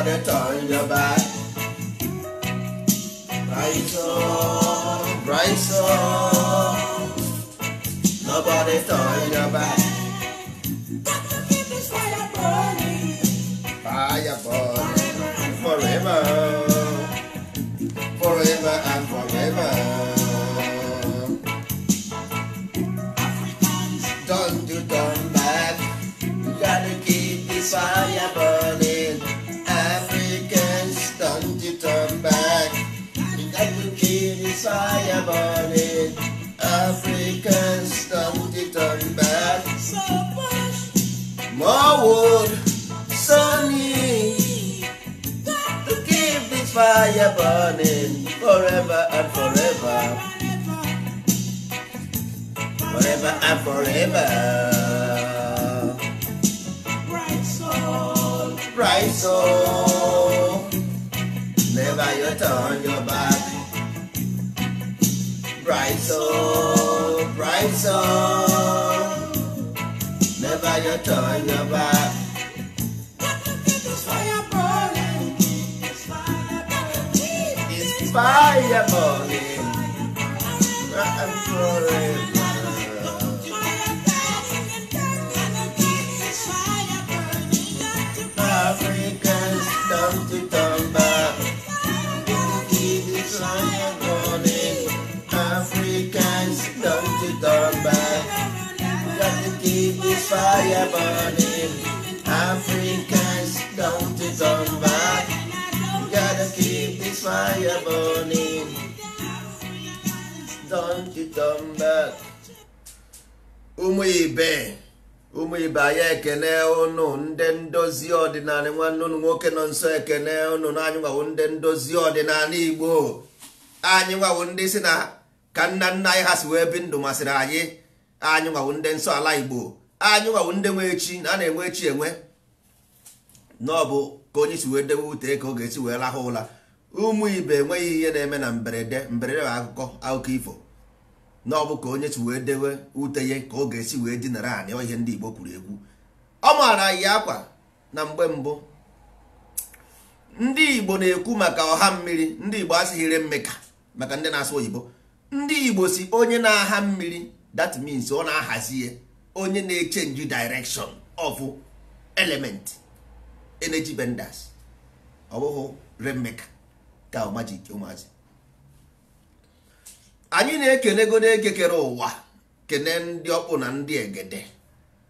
Nobody turn your back. Bright soul, bright soul. Nobody turn your back. Got to keep this fire burning. Fire burning forever, forever and forever. Africans, Don't you turn back. You gotta keep this fire burning. Africans, don't you turn back. You got to keep this fire burning. Africans, don't you turn back. So push. More wood, sunny. Got To keep this fire burning forever and forever. Forever and forever. Bright soul, Bright soul, never you turn your back. Bright soul, bright soul, never you turn your back. Got to keep this fire burning. This fire burning. It's fire burning, and forever. Africans, don't you turn back. Keep this fire burning. Africans, don't you turn back. Got to keep this fire burning. Africans, don't you turn back. Gotta keep this fire burning. Don't you turn back. Ụmụ ibe, ụmụ ibe, anyị ekene ụnụ. Ndị ndozi ọdịnala, nwanne ụnụ nwoke nọ nso ekene ụnụ na anyị nwawo ndị ndozi ọdịnala Igbo. Anyị nwawo ndị si na ka nna nna anyị ha si wee bi ndụ masịrị anyị. Anyị nwawo ndị nsọ ala Igbo. Anyị nwawo ndị nwe echi na a na-enwe echi enwe na ọ bụ ka onye si wee debe ute ka ọ ga-esi wee lahụ ụla. Ụmụ ibe, enweghị ihe na-eme na mberede. Mberede bụ akụkọ ifo na ọ bụ ka onye si wee dewe ute ya ka ọ ga-esi wee dinara anị. Ọ ihe ndị Igbo kwuru ekwu, ọ maara yi akwa na mgbe mbụ ndị Igbo na-ekwu maka ọha mmiri. Ndị Igbo asịghịrị mmeka maka ndị na-asụ oyibo. Ndị Igbo si onye na-aha mmiri, that means ọ na-ahazi ya, onye na-echange direction of element, energy benders. Ọ bụghị rainmaker ka ọ magic. Ụmụazị anyị na-ekenego na-ekekere ụwa, kene ndị ọkpụ na ndị egede.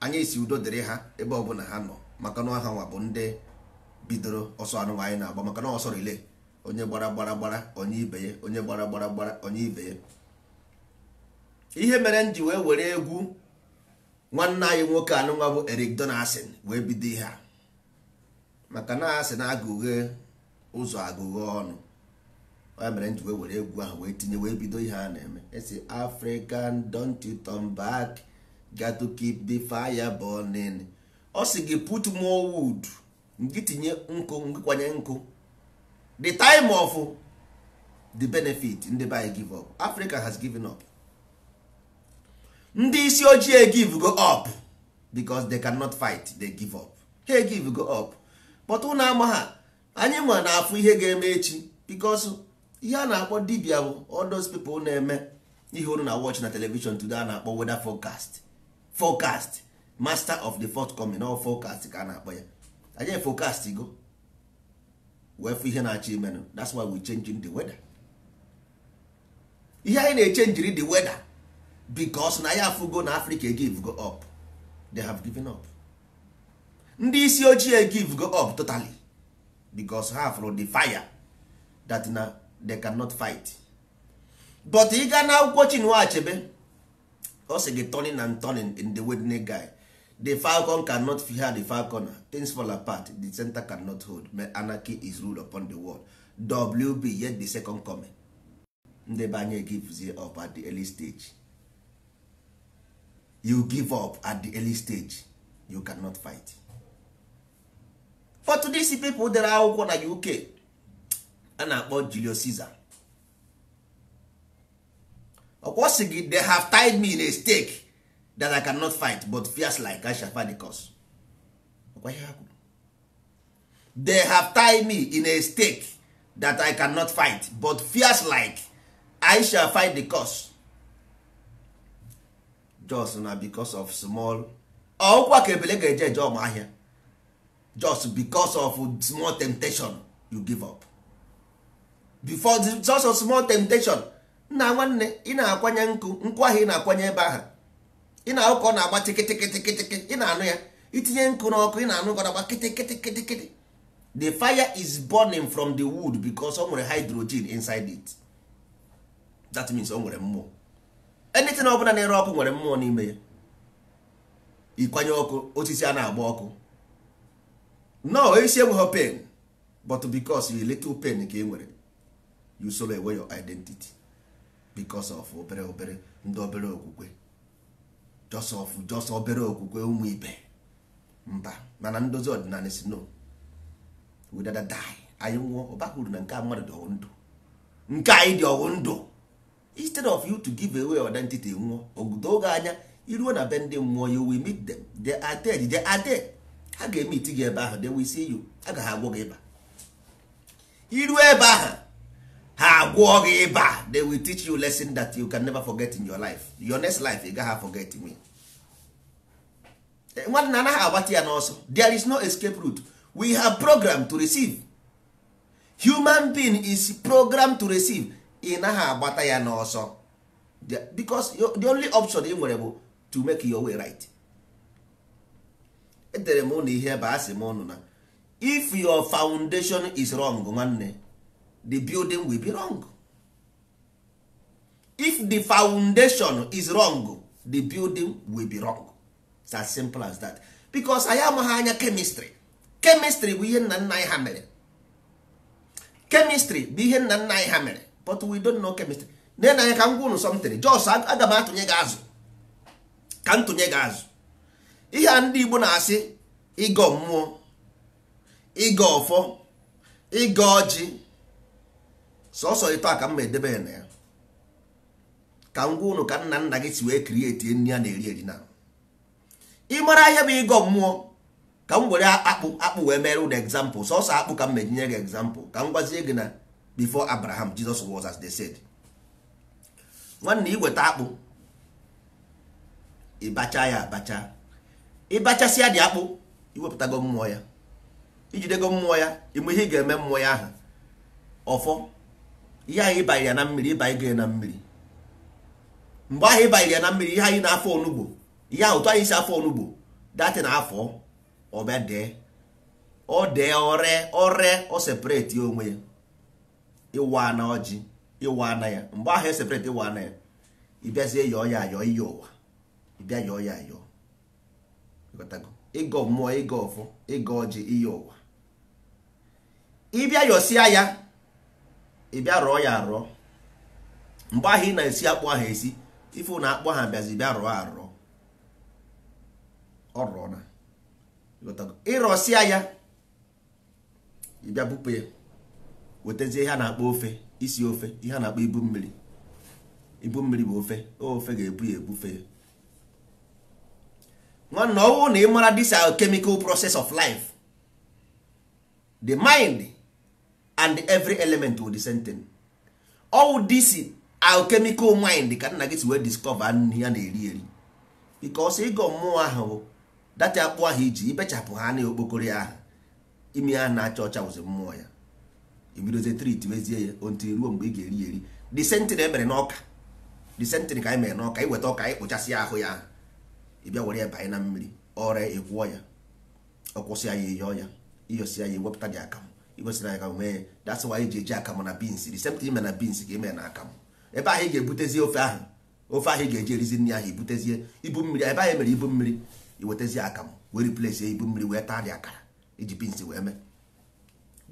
Anyị si udo dịrị ha ebe ọbụla ha nọ, maka na ha nwa bụ ndị bidoro ọsọ anụ anyị na-agba, maka na ọsọ relay, onye gbara gbara gbara onye ibe ya, onye gbara gbara gbara onye ibe ya. Ihe mere m ji wee were egwu nwanne anyị nwoke anụnwa bụ Eric Donaldson wee bido ihe a, maka na asị na agụghe ụzọ agụghe ọnụ ya, mere m ji wee were egwu ahụ wee tinye wee bido ihe a na-eme. Esi African, don't you turn back, got to keep the fire burning. Ọ sị gị put more wood, ngị tinye nkụ, ngị kwanye nkụ. The time of the benefit, ndị be anyị give up. Africa has given up. Ndị isi ojii give go up because they cannot fight. They give up, ha give go up. But ụnụ ama ha, anyị nwa na-afụ ihe ga-eme echi, because ihe a na-akpọ dibia bụ all those people na-eme ihe unu na watch na television today a na-akpọ weather forecast, forecast master of the forthcoming. All forecast ka a na-akpọ ya. Anyị forecast go wee fụ ihe na-achọ imenụ. That's why we changing the weather. Ihe anyị na-echangeri the weather because na ya afụgo na Africa give go up. They have given up. Ndị isi ojii give go up totally because ha fụrụ the fire that na they cannot fight. But ị ga na akwụkwọ Chinua Achebe, ọ sị gị turning and turning in the wedding guy, the falcon cannot fear the falconer, things fall apart, the center cannot hold. May anarchy is ruled upon the world, wb yet the second coming. Ndị be anyị give up at the early stage. You give up at the early stage, you cannot fight. But these people dere akwụkwọ na UK a na-akpọ Julius Caesar, ọkwa sị gị, "They have tied me in a stake that I cannot fight, but fierce like I shall fight the cause." Ọkwa ihe ha kwuru. They have tied me in a stake that I cannot fight, but fierce like I shall fight the cause. Just na because of small ọkwa ka ebele ga-eje eje ọma ahịa. Just because of small temptation you give up. Before the, just a small temptation. Nna nwanne, ị na-akwanye nkụ, nkụ ahụ ị na-akwanye ebe ahụ ị na-ahụ ka ọ na-agba tịkịtịkịtịkịtị, ị na-anụ ya, itinye nkụ n'ọkụ, ị na-anụ ka ọ na-agba kịtịkịtịkịtị. The fire is burning from the wood because o nwere hydrogen inside it. That means o nwere mmụọ. Anything ọ bụla na-ere ọkụ nwere mmụọ n'ime ya. Ịkwanye ọkụ, osisi a na-agba ọkụ. No, isi enweghị pain, but because you little pain ka ị nwere, you solo away your identity because of obere obere ndị obere okwukwe, just of just obere okwukwe, ụmụ ibe mba. Mana ndozi ọdịnala si no, we rather die. Anyị nwụọ, ọ baghị uru na nke a mmadụ dị ọwụ ndụ, nke anyị dị ọwụ ndụ. Instead of you to give away your identity, nwụọ ogudo oge anya iruo na be ndị mmụọ, you will meet them. They are dead, they are dead. Ha ga-emit gị ebe ahụ, they will see you. A gaghị agwọ gị ịba. Iruo ebe ahụ, ha agwọ gị ịba. They will teach you lesson that you can never forget in your life. Your next life, you gaghị forget me. Nwanne, anaghị agbata ya n'ọsọ. There is no escape route. We have program to receive. Human being is programmed to receive. Ị naghị agbata ya n'ọsọ because the only option ị nwere bụ to make your way right. Edere m ụnụ ihe ebe a, sị m ụnụ na if your foundation is wrong, nwanne, the building will be wrong. If the foundation is wrong, the building will be wrong. It's as simple as that, because anyị amaghị anya chemistry. Chemistry bụ ihe nna nna anyị ha mere. Chemistry bụ ihe nna nna anyị ha mere, but we don't know chemistry. Nne anya, ka m gwa unu something. Just aga m atụnye gị azụ, ka m tụnye gị azụ. Ihe a ndị Igbo na-asị ịgọ mmụọ, ịgọ ọfọ, ịgọ ọjị, sọsọ ịtọ a ka m ma edebe ya na ya. Ka m gwa unu ka nna nna gị si wee create nri a na-eri eri. Na ị mara ihe bụ ịgọ mmụọ, ka m were akpụ, akpụ wee mere ụlọ example. Sọsọ akpụ ka m mejinye gị example, ka m gwazie gị na before Abraham, Jesus was, as they said. Nwanne, iweta akpụ, ịbacha ya abacha, ịbachasịa dị akpụ, iwepụtago mmụọ ya, ijidego mmụọ ya. Ịmụ ihe ị ga-eme mmụọ ya ahụ, ọfọ ihe ahụ ịbanye ya na mmiri, ịbanye ya na mmiri. Mgbe ahụ ịbanye ya na mmiri, ihe anyị na-afọ onugbo, ihe ahụ otu anyị si afọ onugbo datị na afọ, ọbịa dee, ọ dee, ọre ọre, ọ separate onwe ya. Ịwa na ọjị, ịwa na ya. Mgbe ahụ e separate, ịwa na ya, ịbịazie yọọ ya ayọ, iyi ụwa, ịbịa yọọ ya ayọ. Ịghọtago? Ịgọ mmụọ, ịgọ ọfọ, ịgọ ọjị, iyi ụwa, ịbịa yọsịa ya, ịbịa rụọ ya arụọ. Mgbe ahụ ị na-esi akpụ ahụ esi, ife na akpụ ahụ bịazi bịa rụọ arụọ, ọ rụọ na. Ịghọtago? Ịrọsịa ya, ịbịa bupụ ya, wetazie ihe a na-akpọ ofe, isi ofe, ihe a na-akpọ ibu mmiri. Ibu mmiri bụ ofe, ofe ga-ebu ya, ebufe ya. Nwanne, ọwụ na ị mara this alchemical process of life, the mind and every element will the same thing. All this alchemical mind ka nna gị si wee discover nri ya na-eri eri, because ịgọ mmụọ ahụ bụ data akpụ ahụ iji ibechapụ ha na okpokoro ya ahụ, imi ya na-acha ọcha wụzi mmụọ ya. Ibidozie treat wezie ya until ruo mgbe ị ga-eri eri. The same thing emere n'ọka, the same thing ka anyị mere n'ọka. Iweta ọka, ịkpụchasị ahụ ya ahụ, ị bịa were ya banye na mmiri, ọre ịkwụọ ya, ọ kwụsị ya, ịyọọ ya, ịyọsi ya, iwepụta dị akamụ, iwesịrị akamụ mee ya. That's why eji eji akamụ na beans. The same thing ime na beans ka ime na akamụ. Ebe ahụ ị ga-ebutezie ofe ahụ, ofe ahụ ị ga-eji erizi nri ahụ, ibutezie ibu mmiri. Ebe ahụ emere ibu mmiri, iwetazie akamụ wee replace ibu mmiri, wee taa dị akara iji beans wee mee.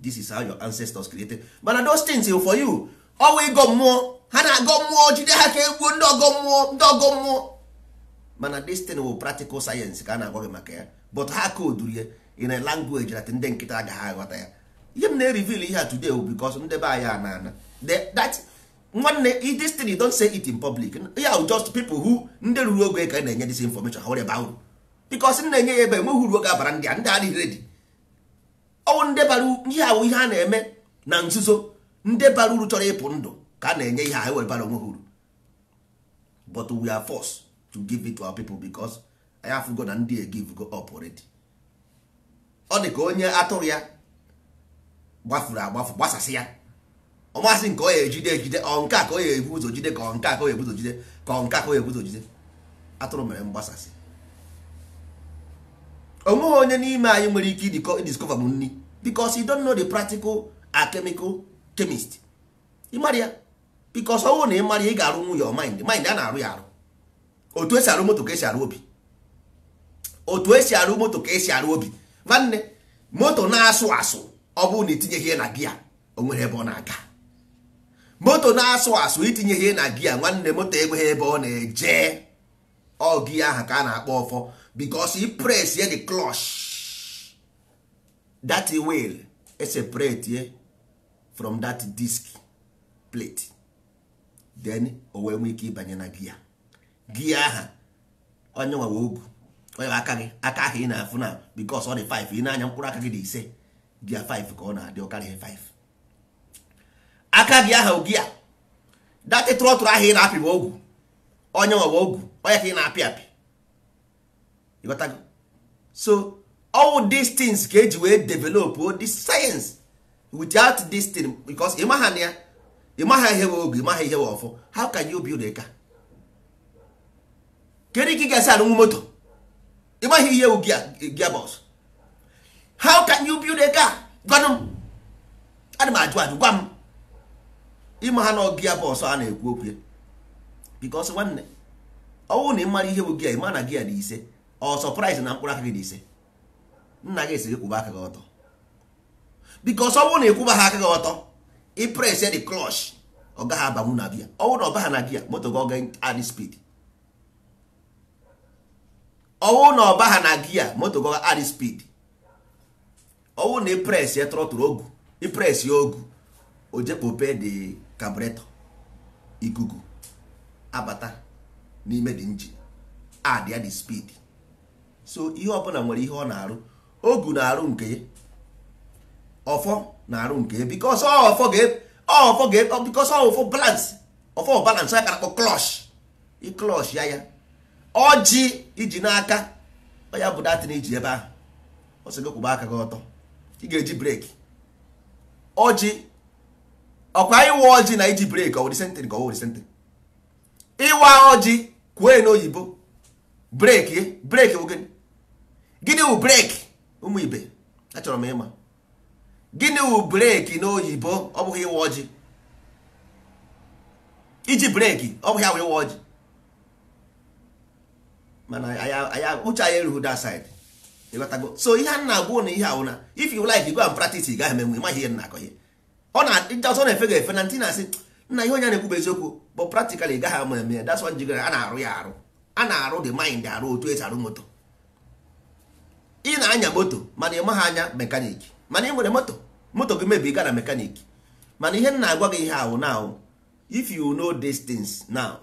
This is how your ancestors created. Mana those things for you, ọwụ ịgọ mmụọ, ha na-agọ mmụọ, jide ha ka egbuo ndị ọgọ mmụọ, ndị ọgọ mmụọ. Mana this thing wụ practical science ka a na-agwa gị maka ya, but ha coduru ya in a language that ndị nkịta agaghị aghọta ya. Ihe m na-reveal ihe a today bụ because ndị be anyị a na-ana that. Nwanne, this thing, you don't say it in public. Ya just people who ndị ruru oge ka na-enye this information, ha were ebe uru, because m na-enye ya ebe enweghị uru oge abara ndị a, ndị adịghị ready. Ọwụ ndị bara ihe awụ ihe a na-eme na nzuzo, ndị bara uru chọrọ ịpụ ndụ ka a na-enye ihe a ewere bara onwe ha uru. But we are forced to give it to our people because anyị afụgo na ndị e give go up already. Ọ dị ka onye atụrụ ya gbafuru agbafu gbasasị ya, ọ masị nke ọ ya ejide ejide, ọ nke a ka ọ ya ebu ụzọ jide, ka ọ nke a ka ọ ya ebu ụzọ jide, ka ọ nke a ka ọ ya ebu ụzọ jide. Atụrụ mere mgbasasị. Onweghị onye n'ime anyị nwere ike idiscover m nni because you don't know the practical alchemical chemist. Ị mara ya because ọ bụrụ na ị mara ya, ị ga-arụ nwu your mind. Mind a na-arụ ya arụ. Otu esi arụ moto ka esi arụ obi. Otu esi arụ moto ka esi arụ obi. Nwanne, moto na-asụ asụ, ọ bụrụ na itinyeghị ya na gia, o nwere ebe ọ na-aga. Moto na-asụ asụ, itinyeghị ya na gia, nwanne, moto enweghị ebe ọ na-eje. Ọ gia ahụ ka a na-akpọ ọfọ because i press ye the clutch, that wheel e separate ye from that disc plate, then o wee nwee ike ịbanye na gia. Gia aha onye nwa ogu onye aka gị, aka ahụ ị na-afụ na because ọ dị 5, ị na-anya mkpụrụ aka gị dị 5, gia 5 ka ọ na-adị, ọ karịghị 5. Aka gị ahụ gia that throttle ahụ ị na-apị bụ ogwu, onye nwa ogwu, onye ka ị na-apị apị. Ịghọtago? So all these things ka eji wee develop this science. Without this thing, because ịmaha na ya, ịmaha ihe bụ ogu, ịmaha ihe bụ ọfọ, how can you build a car? Kedu ka ị ga-esi arụnwu moto? Ịmaghị ihe bụ gearbox. How can you build a car? Gwanụ m, ana m ajụ ajụ, gwa m. Ịma ha na gearbox a na-ekwu okwu ya because nwanne, ọwụ na ị mara ihe bụ gia, ịma na gia dị 5. Ọ surprise na mkpụrụ aka gị dị 5. Nna gị esi gị kwụba aka gị ọtọ because ọ bụrụ na ịkwụba ha aka gị ọtọ, ị press the clutch, ọ gaghị abanwu na gia. Ọ bụrụ na ọ baha na gia, moto gị ọ ga-adị speed. Ọ bụrụ na ọ baha na gia, moto gị ọ ga-adị speed. Ọ bụrụ na ị press ya throttle ogu, ị press ya ogu, o jekpope the carburetor, ikuku abata n'ime the engine, add ya the speed. So ihe ọbụla nwere ihe ọ na-arụ. Ogu na-arụ nke ya, ọfọ na-arụ nke ya because ọfọ ga ọfọ ga because ọfọ balance, ọfọ balance ya ka na-akpọ clutch. Ị clutch ya ya ọjị iji n'aka ọ ya bụ datin iji ebe ahụ, ọ sị gị kwụba aka gị ọtọ, ị ga-eji breki. Ọjị ọkwa ịwa ọjị na iji breki, ọ wụ the same thing ka ọ wụ the same thing. Ịwa ọjị kwue n'oyibo, breki breki bụ gịnị? Gịnị wụ breki? Ụmụ ibe, achọrọ m ịma gịnị wụ breki n'oyibo. Ọ bụghị ịwa ọjị, iji breki ọ bụghị awụ ịwa ọjị. Mana uche anyị erughị that side. Ịghọtago? So ihe a na-agwa na ihe ahụ na if you like, you go and practice, ị gaghị emenwe ịmaghị ihe na-akọ ihe ọ na ndị ọzọ na-efe ga efe na ntị na-asị nna ihe onye na-ekwu bụ eziokwu, but practically ị gaghị ama eme ya. That's why njigara a na-arụ ya arụ, a na-arụ the mind arụ otu esi arụ moto. Ị na-anya moto mana ị maghị anya mechanic, mana ị nwere moto, moto gị mebi, gaa na mechanic. Mana ihe m na-agwa gị ihe ahụ now, if you know these things now,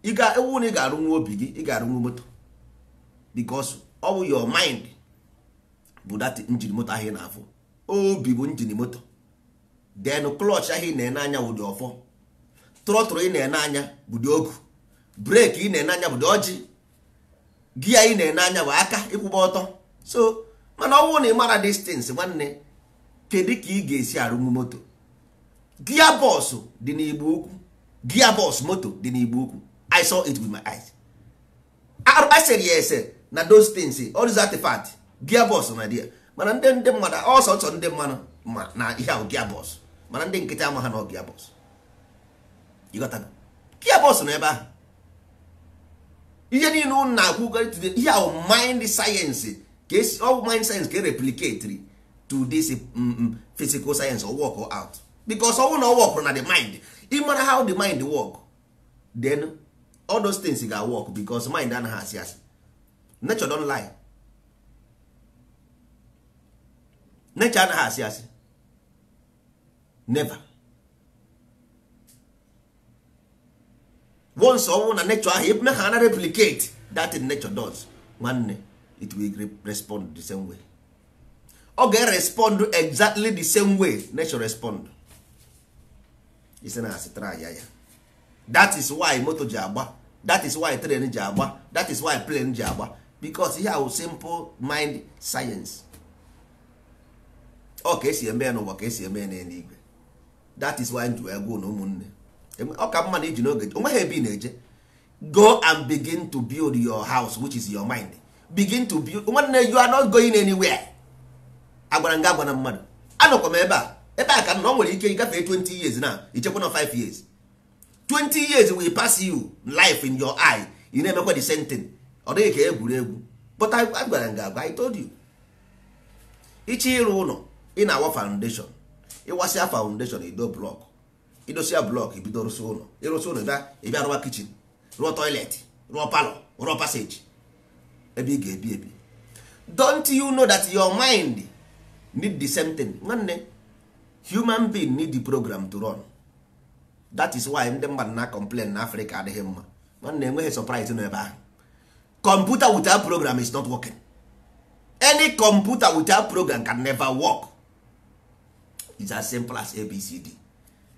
ị ga-ewu na ị ga-arụnwu obi gị, ị ga-arụnwu moto because ọ bụ your mind bụ that engine moto ahụ ị na-afụ. Obi bụ engine moto, then clutch ahụ ị na-ene anya bụ dị ọfọ, throttle ị na-ene anya bụ dị ogu, breki ị na-ene anya bụ dị ọjị, gia ị na-ene anya bụ aka ịkwụba ọtọ. So mana ọ bụrụ na ị mara distance, nwanne, kedu ka ị ga-esi arụnwu moto? Gearbox dị n'igbo ukwu, gearbox moto dị n'igbo ukwu. I saw it with my eyes. Asịrị ya ese na those things, all these artifact, gearbox na dị ya. Mana ndị mmadụ ọsọ nsọ, ndị mmadụ ma na ihe ahụ gearbox, mana ndị nkịtị ama ha na ọ gearbox. Ịghọtago? Gearbox nọ ebe ahụ. Ihe niile unu na-akwụ ihe ahụ mind science ka esi, ọ bụ mind science ka e replicate to this physical science or work out because ọ bụrụ na ọ work na the mind, ị mara how the mind work, then all those things ga work because mind anaghị asị asị. Nature don't lie. Nature anaghị asị asị, never. Once ọ bụrụ na nature ahụ eme ha na replicate that in nature does, nwanne, it will respond the same way. Ọ ga-respond exactly the same way nature respond. Isi na asị try ya ya. That is why moto ji agba, that is why train ji agba, that is why plane ji agba, because ihe ahụ simple mind science. Ọ ka esi eme ya n'ụwa, ka esi eme ya n'eluigwe. That is why nju egwu na ụmụnne, ọ ka mma na iji n'oge onweghị ebe ị na-eje. Go and begin to build your house, which is your mind. Begin to build. Nwanne, you are not going anywhere. Agwara nga agwana mmadụ, anọkwa m ebe a, ebe a ka m na ọ nwere ike ịgafe 20 years na ichekwa na 5 years, 20 years will pass you life in your eye. Ị na-emekwa the same thing. Ọ dịghị ka egwuregwu, but agwara nga agwa, I told you, iche ịrụ ụlọ, ị na-awa foundation, ịwasịa foundation, ido block, idosia block, ibido rụsị ụlọ. Ịrụsị ụlọ, ịbịa ịbịa rụwa kitchen, rụọ toilet, rụọ parlour, rụọ passage ebe ị ga-ebi ebi. Don't you know that your mind need the same thing? Nwanne, human being need the program to run. That is why ndị mmadụ na complain na Africa adịghị mma. Nwanne, enweghị surprise nọ ebe ahụ. Computer without program is not working. Any computer without program can never work. It's as simple as ABCD.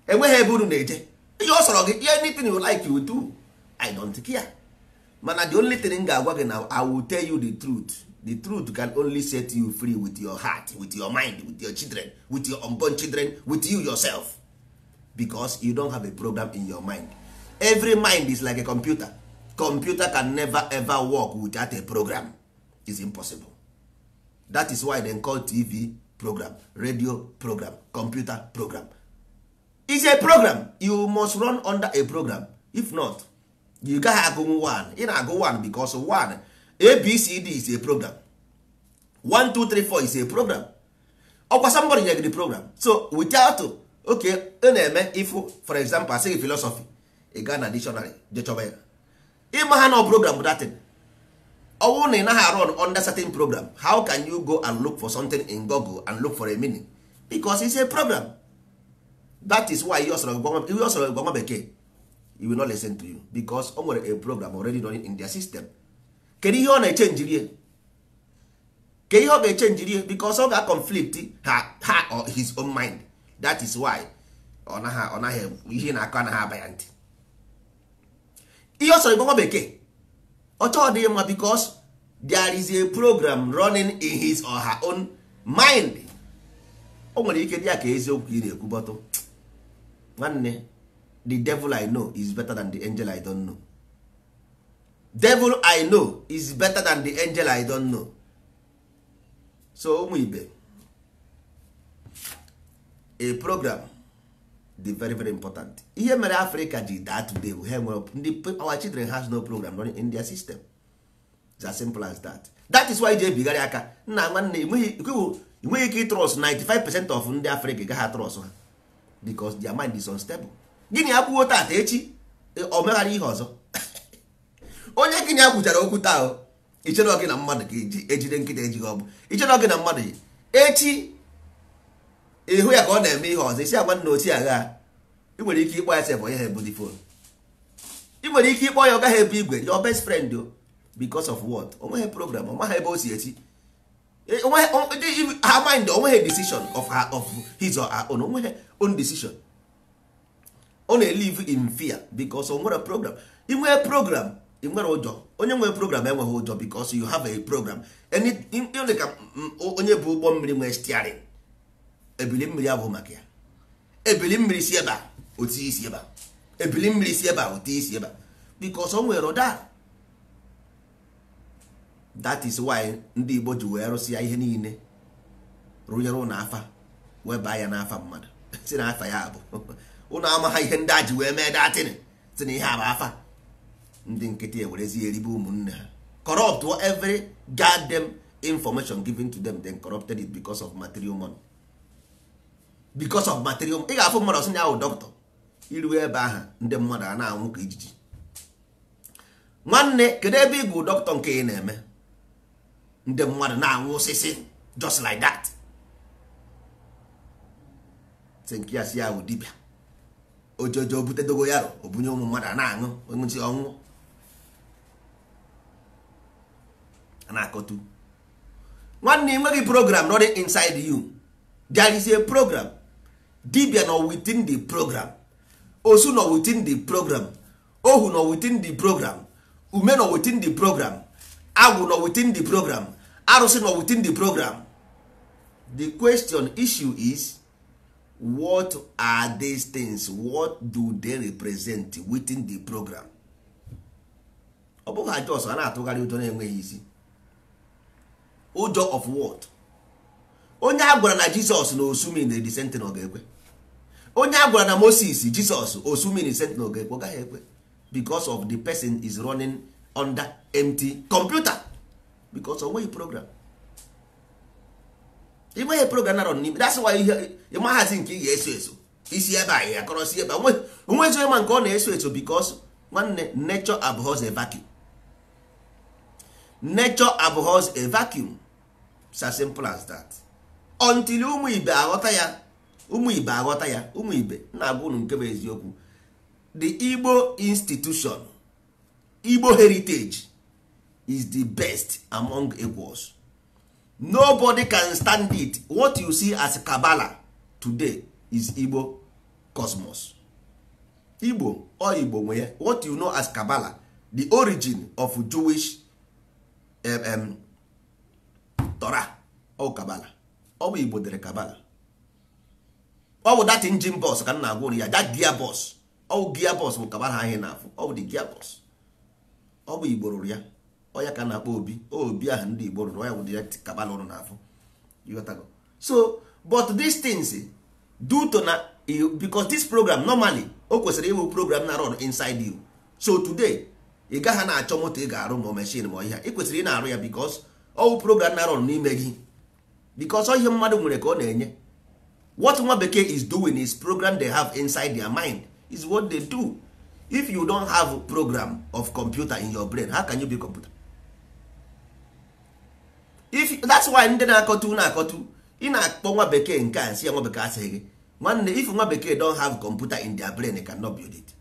Enweghị ebe unu na-eje. Ihe ọ sọrọ gị, anything you like you do, I don't care. Mana the only thing m ga-agwa gị na I will tell you the truth. The truth can only set you free with your heart, with your mind, with your children, with your unborn children, with you yourself, because you don't have a program in your mind. Every mind is like a computer. Computer can never ever work without a program. It's impossible. That is why they call TV program, radio program, computer program. It's a program. You must run under a program. If not, you gaghị agụ one. Ị na-agụ one because one ABCD is a program, 1 2 3 4 is a program. Ọkwa somebody nyere gị the program. So without, okay, ị na-eme ifu, for example, asịghị philosophy, ị gaa na dictionary je chọba ya, ịma ha na program bụ datin. Ọ bụrụ na ị naghị run under certain program, how can you go and look for something in Google and look for a meaning? Because it's a program. That is why ihe ọ sọrọ gwa nwa bekee, he will not listen to you, because o nwere a program already running in their system. Kedu ihe ọ na-echenjirie? Ke ihe ọ ga-echenjirie? Because ọ ga-conflict ha or his own mind. That is why ọ naghị ihe na-akọ anaghị aba ya ntị. Ihe ọ sọrọ gwa nwa bekee, ọ chọọ dị mma, because there is a program running in his or her own mind. O nwere ike dị ya ka eziokwu ị na-ekwu, bọtụ nwanne, the devil I know is better than the angel I don't know. Devil I know is better than the angel I don't know. So ụmụ ibe, a program dị very very important. Ihe mere Africa ji daa today bụ ha nwere ndị, our children has no program running in their system. It's as simple as that. That is why ji ebigharị aka nna. Nwanne, enweghị ike ịtrust 95% of ndị Africa gaghị atrust ha, because their mind is unstable. Gịnị akwuo tata, echi o meghara ihe ọzọ. Onye gịnị a kwuchara okwu taa, o ichere gị na mmadụ ka ejide nkịta ejighị ọbụ, ichere gị na mmadụ yi echi ịhụ ya ka ọ na-eme ihe ọzọ, isi agwa nna ochie agha. Ị nwere ike ịkpọ ya sef, onye ha ebu the phone. Ị nwere ike ịkpọ ya, ọ gaghị ebu igwe, your best friend o. Because of what? Onweghị program, ọ maghị ebe o si esi her mind, onweghị decision of her, of his or her own, onweghị own decision. Ọ na-elive in fear because o nwere program. Ị nwee program, ị nwere ụjọ. Onye nwere program enweghị ụjọ, because you have a program. Dị ka onye bụ ụgbọ mmiri nwee steering, ebili mmiri abụghị maka ya. Ebili mmiri si ebe a otu isi ebe a, ebili mmiri si ebe a otu isi ebe a, because o nwere ụda. That is why ndị Igbo ji wee rụsịa ihe niile, rụnyere ụlọ afa, wee baa ya n'afa mmadụ, si na afa ya bụ ụnụ amaha ihe ndị a ji wee mee datin, si na ihe a bụ afa. Ndị nkịtị ewerezi eribe ụmụnne ha, corrupt every goddamn information given to them. Then corrupted it because of material money, because of material. Ị ga-afụ mmadụ ọsị ya ahụ dọkịta, iruo ebe ahụ, ndị mmadụ a na-anwụ ka ijiji. Nwanne, kedu ebe ị gụ dọkịta nke ị na-eme ndị mmadụ na-anwụ osisi just like that? Sị nke ya si ya bụ dibịa ojojo bute dogoyaro, obunye ụmụ mmadụ a na-aṅụ onwuchi ọnwụ a na-akọtu. Nwanne, ị nweghị program running inside you. There is a program. Dibia nọ within the program, osu nọ within the program, ohu nọ within the program, ume nọ within the program, agwụ nọ within the program, arụsị nọ within the program. The question issue is, what are these things? What do they represent within the program? Ọ bụghị aja ọsọ a na-atụgharị ụjọ na-enweghị isi. Ụjọ of what? Onye a gwara na Jizọs na osumi na the same thing, ọ ga-ekwe? Onye a gwara na Moses, Jizọs, osumi na the same thing, ọ ga-ekwe? Ọ gaghị ekwe, because of the person is running under empty computer, because o nweghị program. Ị nweghị program na run n'ime. That's why ihe ịmaghazi nke ị ga-eso eso isi ebe a ya akọrọ si ebe a onwezi onye ma nke ọ na-eso eso, because nwanne, nature abhors a vacuum. Nature abhors a vacuum. It's as simple as that. Until ụmụ ibe aghọta ya, ụmụ ibe aghọta ya, ụmụ ibe na-agwa unu nke bụ eziokwu. The Igbo institution, Igbo heritage is the best among equals. Nobody can stand it. What you see as Kabbalah today is Igbo cosmos. Igbo or Igbo nwe ya. What you know as Kabbalah, the origin of Jewish Torah ọ Kabbalah, ọ bụ Igbo dere Kabbalah. Ọ bụ that engine box ka m na-agwa unu ya, that gear box. Ọ bụ gear box bụ Kabbalah ahụ na-afụ. Ọ bụ the gear box, ọ bụ Igbo rụrụ ya. Ọ ya ka na-akpọ obi obi ahụ ndị Igbo rụrụ ya bụ direct Kabbalah ụrụ na-afụ. Ịghọtago? So but these things due to na because this program normally o kwesịrị ịbụ program na run inside you. So today ị gaghị na-achọ moto ị ga-arụ ma machine ma ihe ị kwesịrị ị na-arụ ya, because ọwụ program na run n'ime gị, because ọ ihe mmadụ nwere ka ọ na-enye. What nwa bekee is doing is program they have inside their mind is what they do. If you don't have program of computer in your brain, how can you be computer? If that's why ndị na-akọtu na-akọtu, ị na-akpọ nwa bekee nke a nsị ya, nwa bekee asịghị gị. Nwanne, if nwa bekee don't have computer in their brain, they cannot build it.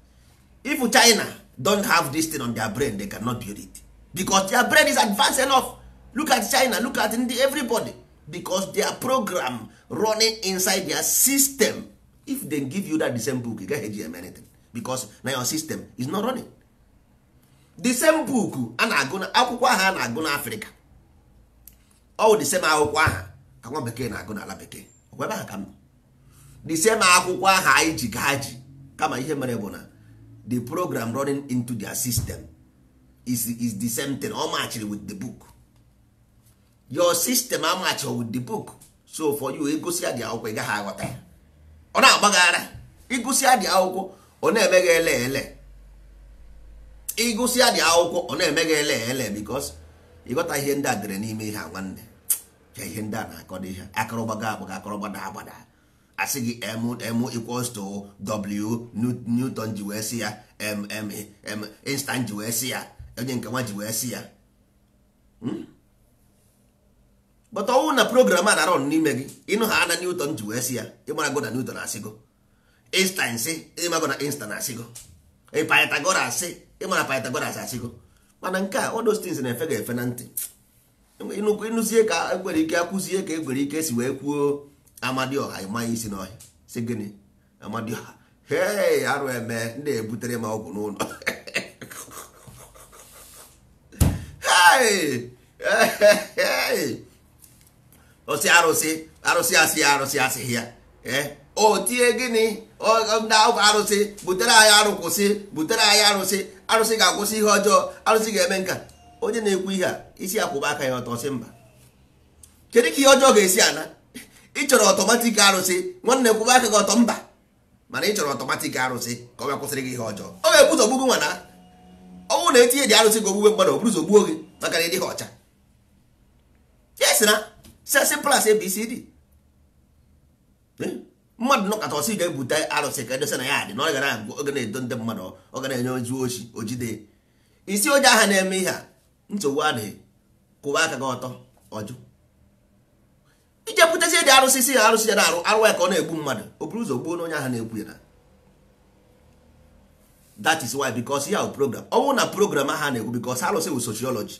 If China don't have this thing on their brain, they cannot build it, because their brain is advanced enough. Look at China, look at ndị everybody, because their program running inside their system. If they give you that the same book, ị gaghị eji eme anything, because na your system is not running the same book. A na-agụ na akwụkwọ ahụ a na-agụ n'Africa, ọ the same akwụkwọ ahụ ka nwa bekee na-agụ n'ala bekee. Ọkwa ebe ahụ ka m nọ. The same akwụkwọ ahụ anyị ji ka ha ji, kama ihe mere bụ na the program running into their system is the same thing. Ọ matchiri with the book. Your system amachi with the book. So for you, ịgụsị ya dị akwụkwọ, ị gaghị aghọta ya. Ọ na-agbaghara. Ịgụsị ya dị akwụkwọ, ọ na-eme gị ele ele. Ịgụsị ya dị akwụkwọ, ọ na-eme gị ele ele, because ịghọta ihe ndị a dere n'ime ihe a. Nwanne ya, ihe ndị a na-akọ dị ihe akọrọgbaga agbaga, akọrọgbada agbada. Asị gị m m equals to w. Newton ji wee sị ya, m m m Einstein ji wee sị ya, onye nke nwa ji wee sị ya. But ọnwụ na program a na-arọn n'ime gị, ịnụ ha na Newton ji wee sị ya, ịmarago na Newton asịgo, Einstein sị, ịmago na Einstein asịgo, Pythagoras sị, ịmara Pythagoras asịgo. Mana nke a, all those things na-efe ga-efe na ntị. Ịnụzie ka egwere ike akwụzie ka egwere ike si wee kwuo Amadioha, ịma isi n'ọhịa si gịnị Amadioha? Hei, arụ eme ndị ebutere m ọgwụ n'ụlọ. Hey! Hey! Osi arụsị, arụsị asị, arụsị asịghị ya. Ee, o tie gịnị? Ndị arụsị butere anyị arụ, kwụsị butere anyị arụsị. Arụsị ga-akwụsị ihe ọjọọ, arụsị ga-eme nka. Onye na-ekwu ihe a, isi akwụba aka ya ọtọ, sị mba. Kedu ka ihe ọjọọ ga-esi ana? Ị chọrọ automatic arụsị? Nwanne, kwụba aka gị ọtọ, mba. Mana ị chọrọ automatic arụsị ka ọ bịa kwụsịrị gị ihe ọjọọ, ọ ga-ebu ụzọ gbugo nwa na ọnwụ na etinye dị arụsị ka ogbugbe mmadụ, ọ bụrụ ụzọ gbuo gị maka na ịdịghị ọcha. Yes, na simple as ABCD. Mmadụ nọkọta ọsị ga-ebute arụsị ka edosa na ya dị na ọ ga na-agụ, ọ ga na-edo ndị mmadụ, ọ ga na-enye ozu ochi ojide isi onye ahụ na-eme ihe a. Nsogbu adịghị, kwụba aka gị ọtọ. Ọjụ ije butezie dị arụsị, si ya arụsị ya na-arụ arụ ya ka ọ na-egbu mmadụ, o buru ụzọ gbuo onye ahụ na-ekwu ya na. That is why, because ya bụ program. Ọ bụrụ na program ahụ na-ekwu, because arụsị bụ sociology.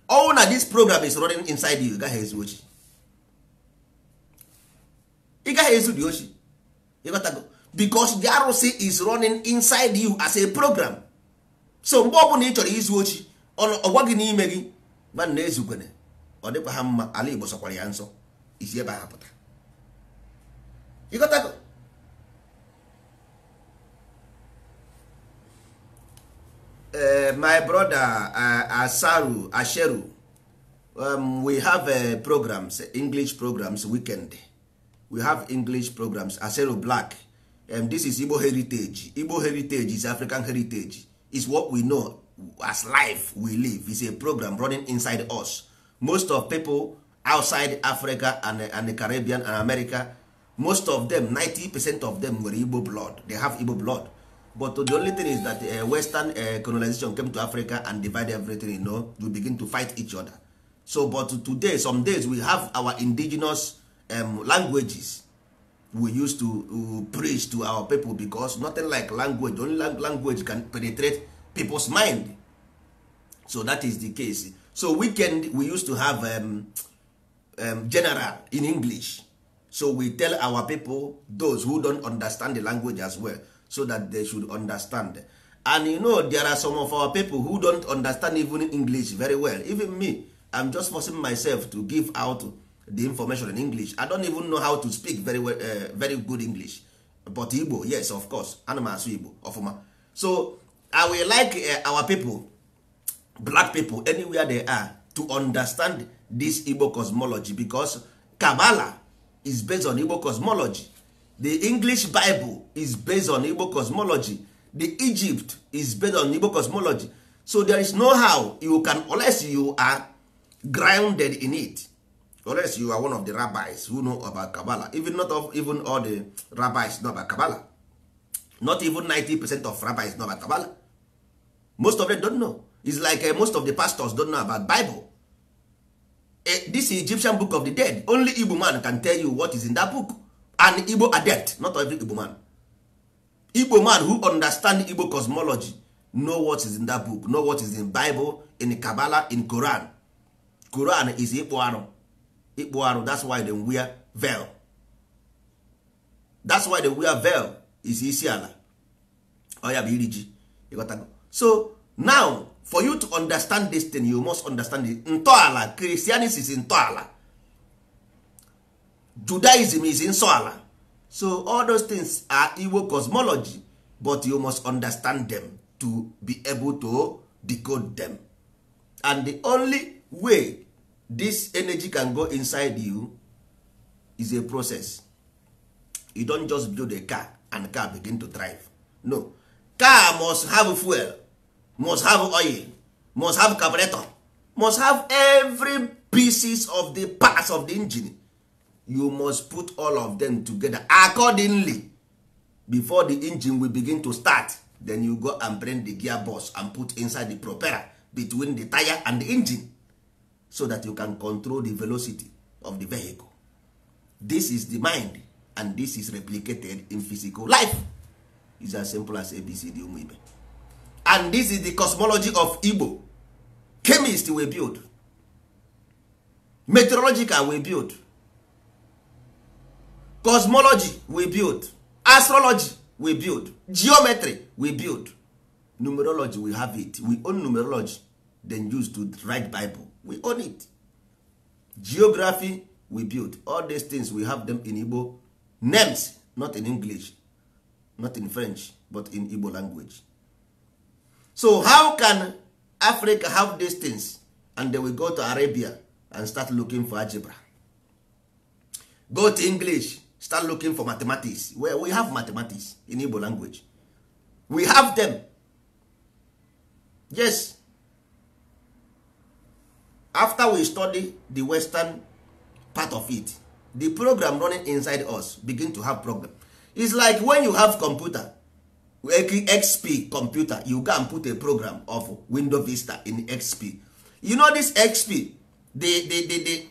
All na this program is running inside you, gaghị ezu ochi, ị gaghị ezu dị ochi. Ịghọtago? Because the arụsị is running inside you as a program. So mgbe ọbụla ị chọrọ izu ochi, ọ gwa gị n'ime gị gwa na ezukwene, ọ dịkwa ha mma. Ala Igbo sọkwara ya nsọ, isi ebe ha pụta. Ịghọtago? My brother Asaru Asheru, we have programs, English programs weekend. We have English programs. Aseru Black. This is Igbo heritage. Igbo heritage is African heritage. It's what we know as life we live. It's a program running inside us. Most of people outside Africa and the Caribbean and America, most of them, 90% of them were Igbo blood. They have Igbo blood. But the only thing is that Western colonization came to Africa and divide everything, you know, we begin to fight each other. So, but today, some days we have our indigenous languages we used to preach to our people, because nothing like language, only language can penetrate people's mind. So that is the case. So weekend we used to have general in English. So we tell our people, those who don't understand the language as well, so that they should understand. And you know, there are some of our people who don't understand even English very well. Even me, I'm just forcing myself to give out the information in English. I don't even know how to speak very well, very good English. But Igbo, yes, of course. Ana m asụ Igbo ọfụma. So I will like our people, black people, anywhere they are, to understand this Igbo cosmology, because Kabbalah is based on Igbo cosmology. The English Bible is based on Igbo cosmology. The Egypt is based on Igbo cosmology. So there is no how you can, unless you are grounded in it, unless you are one of the rabbis who know about Kabbalah. Even not of, even all the rabbis know about Kabbalah. Not even 90% of rabbis know about Kabbalah. Most of them don't know. It's like most of the pastors don't know about Bible. This Egyptian book of the dead, only Igbo man can tell you what is in that book. An Igbo adept, not every Igbo man. Igbo man who understand Igbo cosmology know what is in that book, know what is in Bible, in Kabbalah, in Quran. Quran is Igbo arụ. Igbo arụ, that's why they wear veil. That's why they wear veil. Is isi ala. Ọ ya bụ iri ji. Ịghọtago? So now, for you to understand this thing, you must understand it. Ntọala, Christianity is ntọala. Judaism is nsọala. So all those things are Igbo cosmology, but you must understand them to be able to decode them. And the only way this energy can go inside you is a process. You don't just build a car and car begin to drive. No. Car must have fuel, must have oil, must have carburetor, must have every pieces of the parts of the engine. You must put all of them together accordingly before the engine will begin to start. Then you go and bring the gearbox and put inside the propeller between the tire and the engine, so that you can control the velocity of the vehicle. This is the mind, and this is replicated in physical life. It's as simple as ABCD ụmụ ibe. And this is the cosmology of Igbo. Chemist we build, meteorological we build, cosmology we build, astrology we build, geometry we build, numerology we have it. We own numerology, then use to write Bible. We own it. Geography we build. All these things we have them in Igbo names, not in English, not in French, but in Igbo language. So how can Africa have these things and they will go to Arabia and start looking for algebra? Go to English, start looking for mathematics. Where we have mathematics in Igbo language. We have them. Yes. After we study the Western part of it, the program running inside us begin to have problem. It's like when you have computer, XP computer, you go and put a program of Windows Vista in XP. You know this XP, the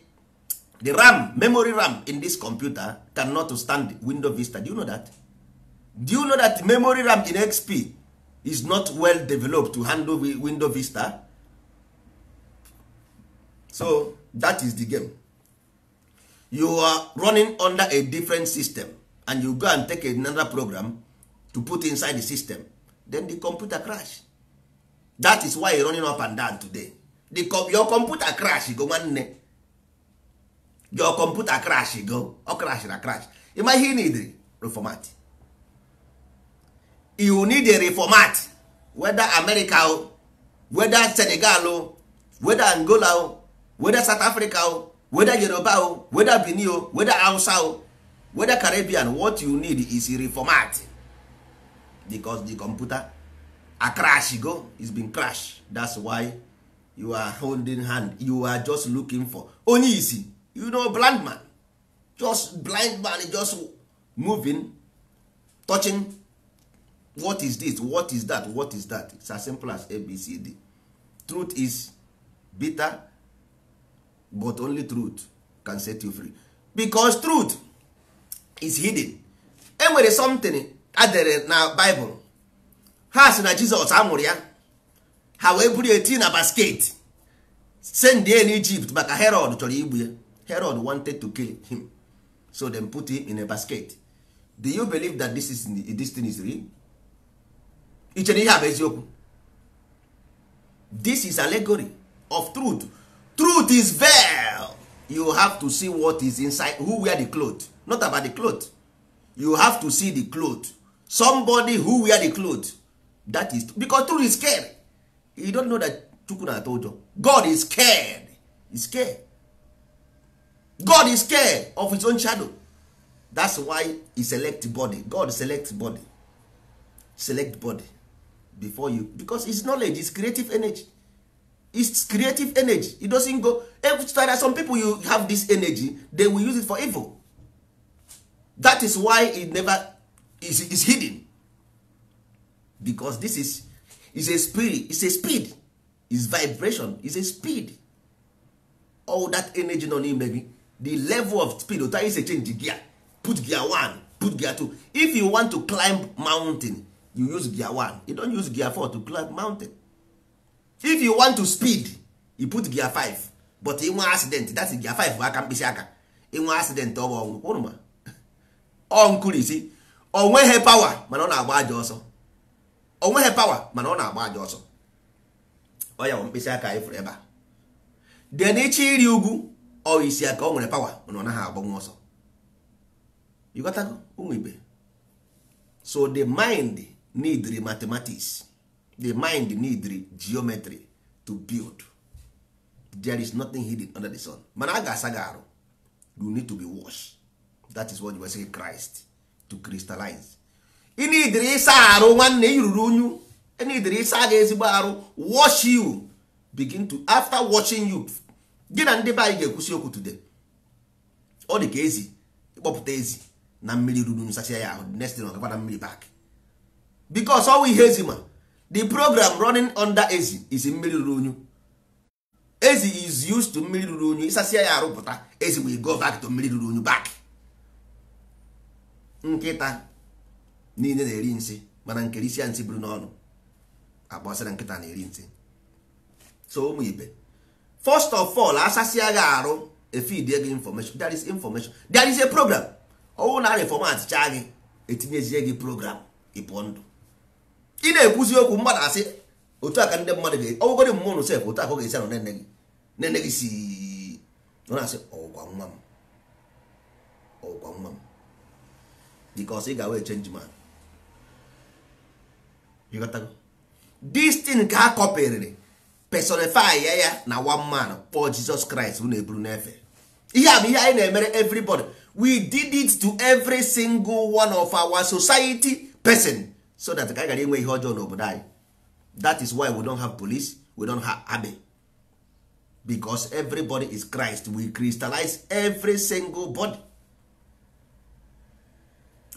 RAM, memory RAM in this computer cannot stand Windows Vista. Do you know that? Do you know that memory RAM in XP is not well developed to handle Windows Vista? So that is the game. You are running under a different system and you go and take another program to put inside the system, then the computer crash. That is why you're running up and down today. Your computer crash go, nwanne. Your computer crash go, ọ crash na crash. Ịma ihe ị need? Reformat. You need a reformat, whether America o, whether Senegal o, whether Angola o, whether South Africa o, whether Yoruba o, whether Benin o, whether Hausa o, whether Caribbean. What you need is a reformat, because the computer a crash go, it's been crash. That's why you are holding hand, you are just looking for onye isi, you know, blind man, just blind man, just moving, touching. What is this, what is that, what is that? It's as simple as ABCD. Truth is bitter, but only truth can set you free, because truth is hidden. Enwere something adere na Bible. Ha sị na Jizọs amụrụ ya, ha wee buru eti na basket send ya n'Egypt maka Herod chọrọ igbu ya. Herod wanted to kill him, so them put him in a basket. Do you believe that this thing is real? I chere ihe a bụ eziokwu? This is allegory of truth. Truth is veil. You have to see what is inside, who wear the cloth, not about the cloth. You have to see the cloth, somebody who wear the cloth. That is because truth is scared. You don't know that Chukwu na-atụ ụjọ. God is scared. Is scared. God is scared of his own shadow. That's why he select body. God select body, select body before you, because his knowledge is creative energy. It's creative energy. It doesn't go. There are some people, you have this energy, they will use it for evil. That is why it never is hidden, because this is a spirit, it's a speed, it's vibration, it's a speed. All that energy nọ n'ime gị, the level of speed, otu anyị si change gear, put gear 1, put gear 2. If you want to climb mountain, you use gear 1. You don't use gear 4 to climb mountain. If you want to speed, you put gear 5. But inwe accident, that's gear 5 bụ aka mkpịsị aka. Inwe accident, ọ bụ ọnwụ. Ụnụ ma ọ nkụrisi, o nweghị power mana ọ na-agba ajọ ọsọ. O nweghị power mana ọ na-agba ajọ ọsọ. Ọ ya bụ mkpịsị aka anyị fụrụ ebe a. Then ịchọ iri ugwu, ọ isi aka, o nwere power mana ọ naghị agbanwe ọsọ. You got to ụmụ ibe. So the mind need mathematics, the mind need geometry to build. There is nothing hidden under the sun. Mana a ga-asa gị arụ. You need to be washed. That is what you were saying, Christ to crystallize. Ị nidiri ịsa arụ, nwanne, ị ruru unyu. Ị nidiri ịsa gị ezigbo arụ, wash you, begin to, after washing you, gị na ndị be anyị ga-ekwusi okwu today. Ọ dị ka ezi ịkpọpụta ezi na mmiri ruru unyu, sasịa ya ahụ, the next thing ọ gakwa na mmiri back, because ọwụ ihe ezi ma the program running under ezi is mmiri ruru unyu. Ezi is used to mmiri ruru unyu. Ịsasịa ya arụ pụta, ezi will go back to mmiri ruru unyu back. Nkịta niile na-eri nsị, mana nkerisi ya nsị buru n'ọnụ akpọsịra nkịta na-eri nsị. So ụmụ ibe, first of all, asasịa gị arụ, efidie gị information. There is information, there is a program. Ọwụ na reformat chaa gị, etinyezie gị program, ịpụọ ndụ. Ị na-ekwuzi okwu, mmadụ asị otu a ka ndị mmadụ ga ọgwụgọdị mmụọ sef, otu a ka ọ ga-esi anọ nene gị, nene gị si ọ na-asị ọgwụkwa nwa m, ọgwụkwa nwa m, because ị ga-wee change man. You got to this thing ka ha kọpịrịrị, personify ya ya na one man kpọọ Jesus Christ unu eburu n'efe. Ihe a bụ ihe anyị na-emere everybody. We did it to every single one of our society person, so that ka anyị gara inwe ihe ọjọọ n'obodo anyị. That is why we don't have police, we don't have army, because everybody is Christ. We crystallize every single body.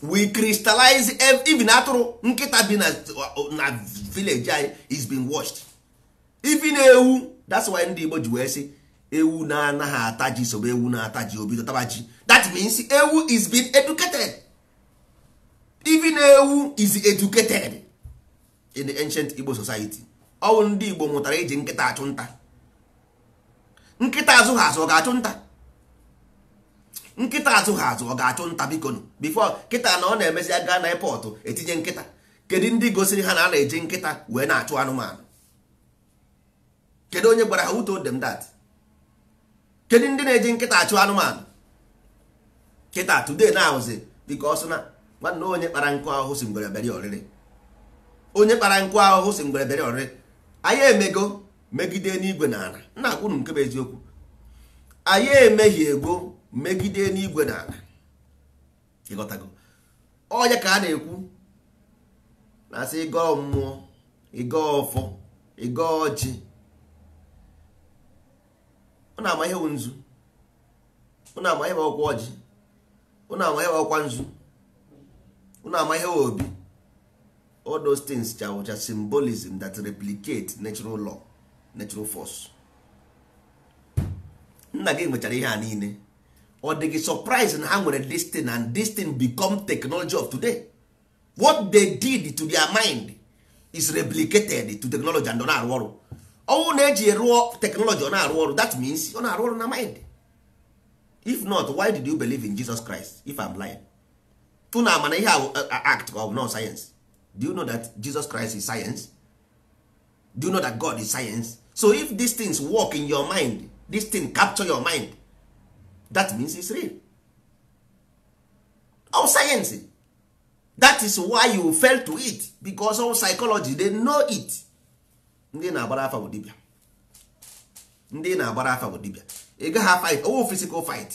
We crystallize even atụrụ, nkịta bi na village anyị is being washed. Even ewu. That's why ndị Igbo ji wee sị ewu na-anaghị ata ji sobe ewu na-ata ji obido taba ji. That means ewu is being educated. Even ewu is educated in the ancient Igbo society. Ọwụ ndị Igbo mụtara iji nkịta achụ nta. Nkịta azụ ha azụ ọ ga-achụ nta? Nkịta azụ ha azụ ọ ga-achụ nta? Bikonu, before kịta na ọ na-emezi aga na airport etinye nkịta. Kedu ndị gosiri ha na a na-eji nkịta wee na-achụ anụmanụ? Kedu onye gwara ha? Who told them that? Kedu ndị na-eji nkịta achụ anụmanụ kịta today na ahụzi? Because na nwanne, onye kpara nkụ ahụhụ si ngwere bịara ọrịrị. Onye kpara nkụ ahụhụ si ngwere bịara ọrịrị. Anyị emego megide n'igwe na ala. Nna akwụnụ, nke bụ eziokwu, anyị emehie ego megide n'igwe na ala. Ịghọtago? Ọnya ka a na-ekwu na-asị ịgọọ mmụọ, ịgọọ ọfọ, ịgọọ ọjị. Ọ na-ama ihe bụ nzu, ọ na-ama ihe bụ ọkwa ọjị, ọ na-ama ihe bụ ọkwa nzu, ọ na-ama ihe bụ obi. All those things chawụcha symbolism that replicate natural law, natural force. Nna gị nwechara ihe a niile. Ọ dị gị surprise na ha nwere this thing, and this thing become technology of today? What they did to their mind is replicated to technology, and ọ na-arụ ọrụ. Ọnwụ na-eji rụọ technology, ọ na-arụ ọrụ. That means ọ na-arụ ọrụ na mind. If not, why did you believe in Jesus Christ? If I'm lying, unu ama na ihe a act of no science. Do you know that Jesus Christ is science? Do you know that God is science? So if these things work in your mind, this thing capture your mind, that means it's real. All science. That is why you fail to it, because all psychology, they know it. Ndị na-agbara afa bụ dibịa. Ndị na-agbara afa bụ dibịa. Ị gaghị fight ọwụ physical fight.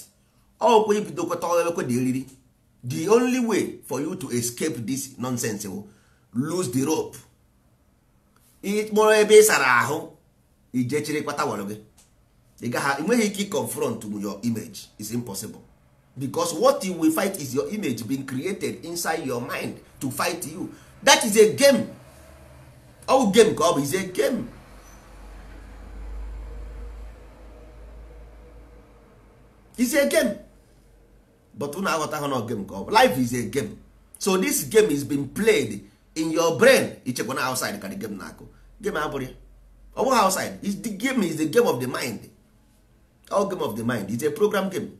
Ọkwa ibidokọta ekwe dị eriri. The only way for you to escape this nonsense bụ lose the rope. Ịkpọrọ ebe ị sara ahụ, ije chịrị towel gị. Ị gaghị, enweghị ike confront your image. Is impossible, because what you will fight is your image being created inside your mind to fight you. That is a game. All game ka ọ bụ, is a game. Is a game. But unu aghọtaghị na game ka ọ bụ. Life is a game. So this game is being played in your brain. Ichekwa na outside ka the game na-akụ. Game abụrụ ya, ọ bụghị outside. It's the game is the game of the mind. All game of the mind. It's a program game.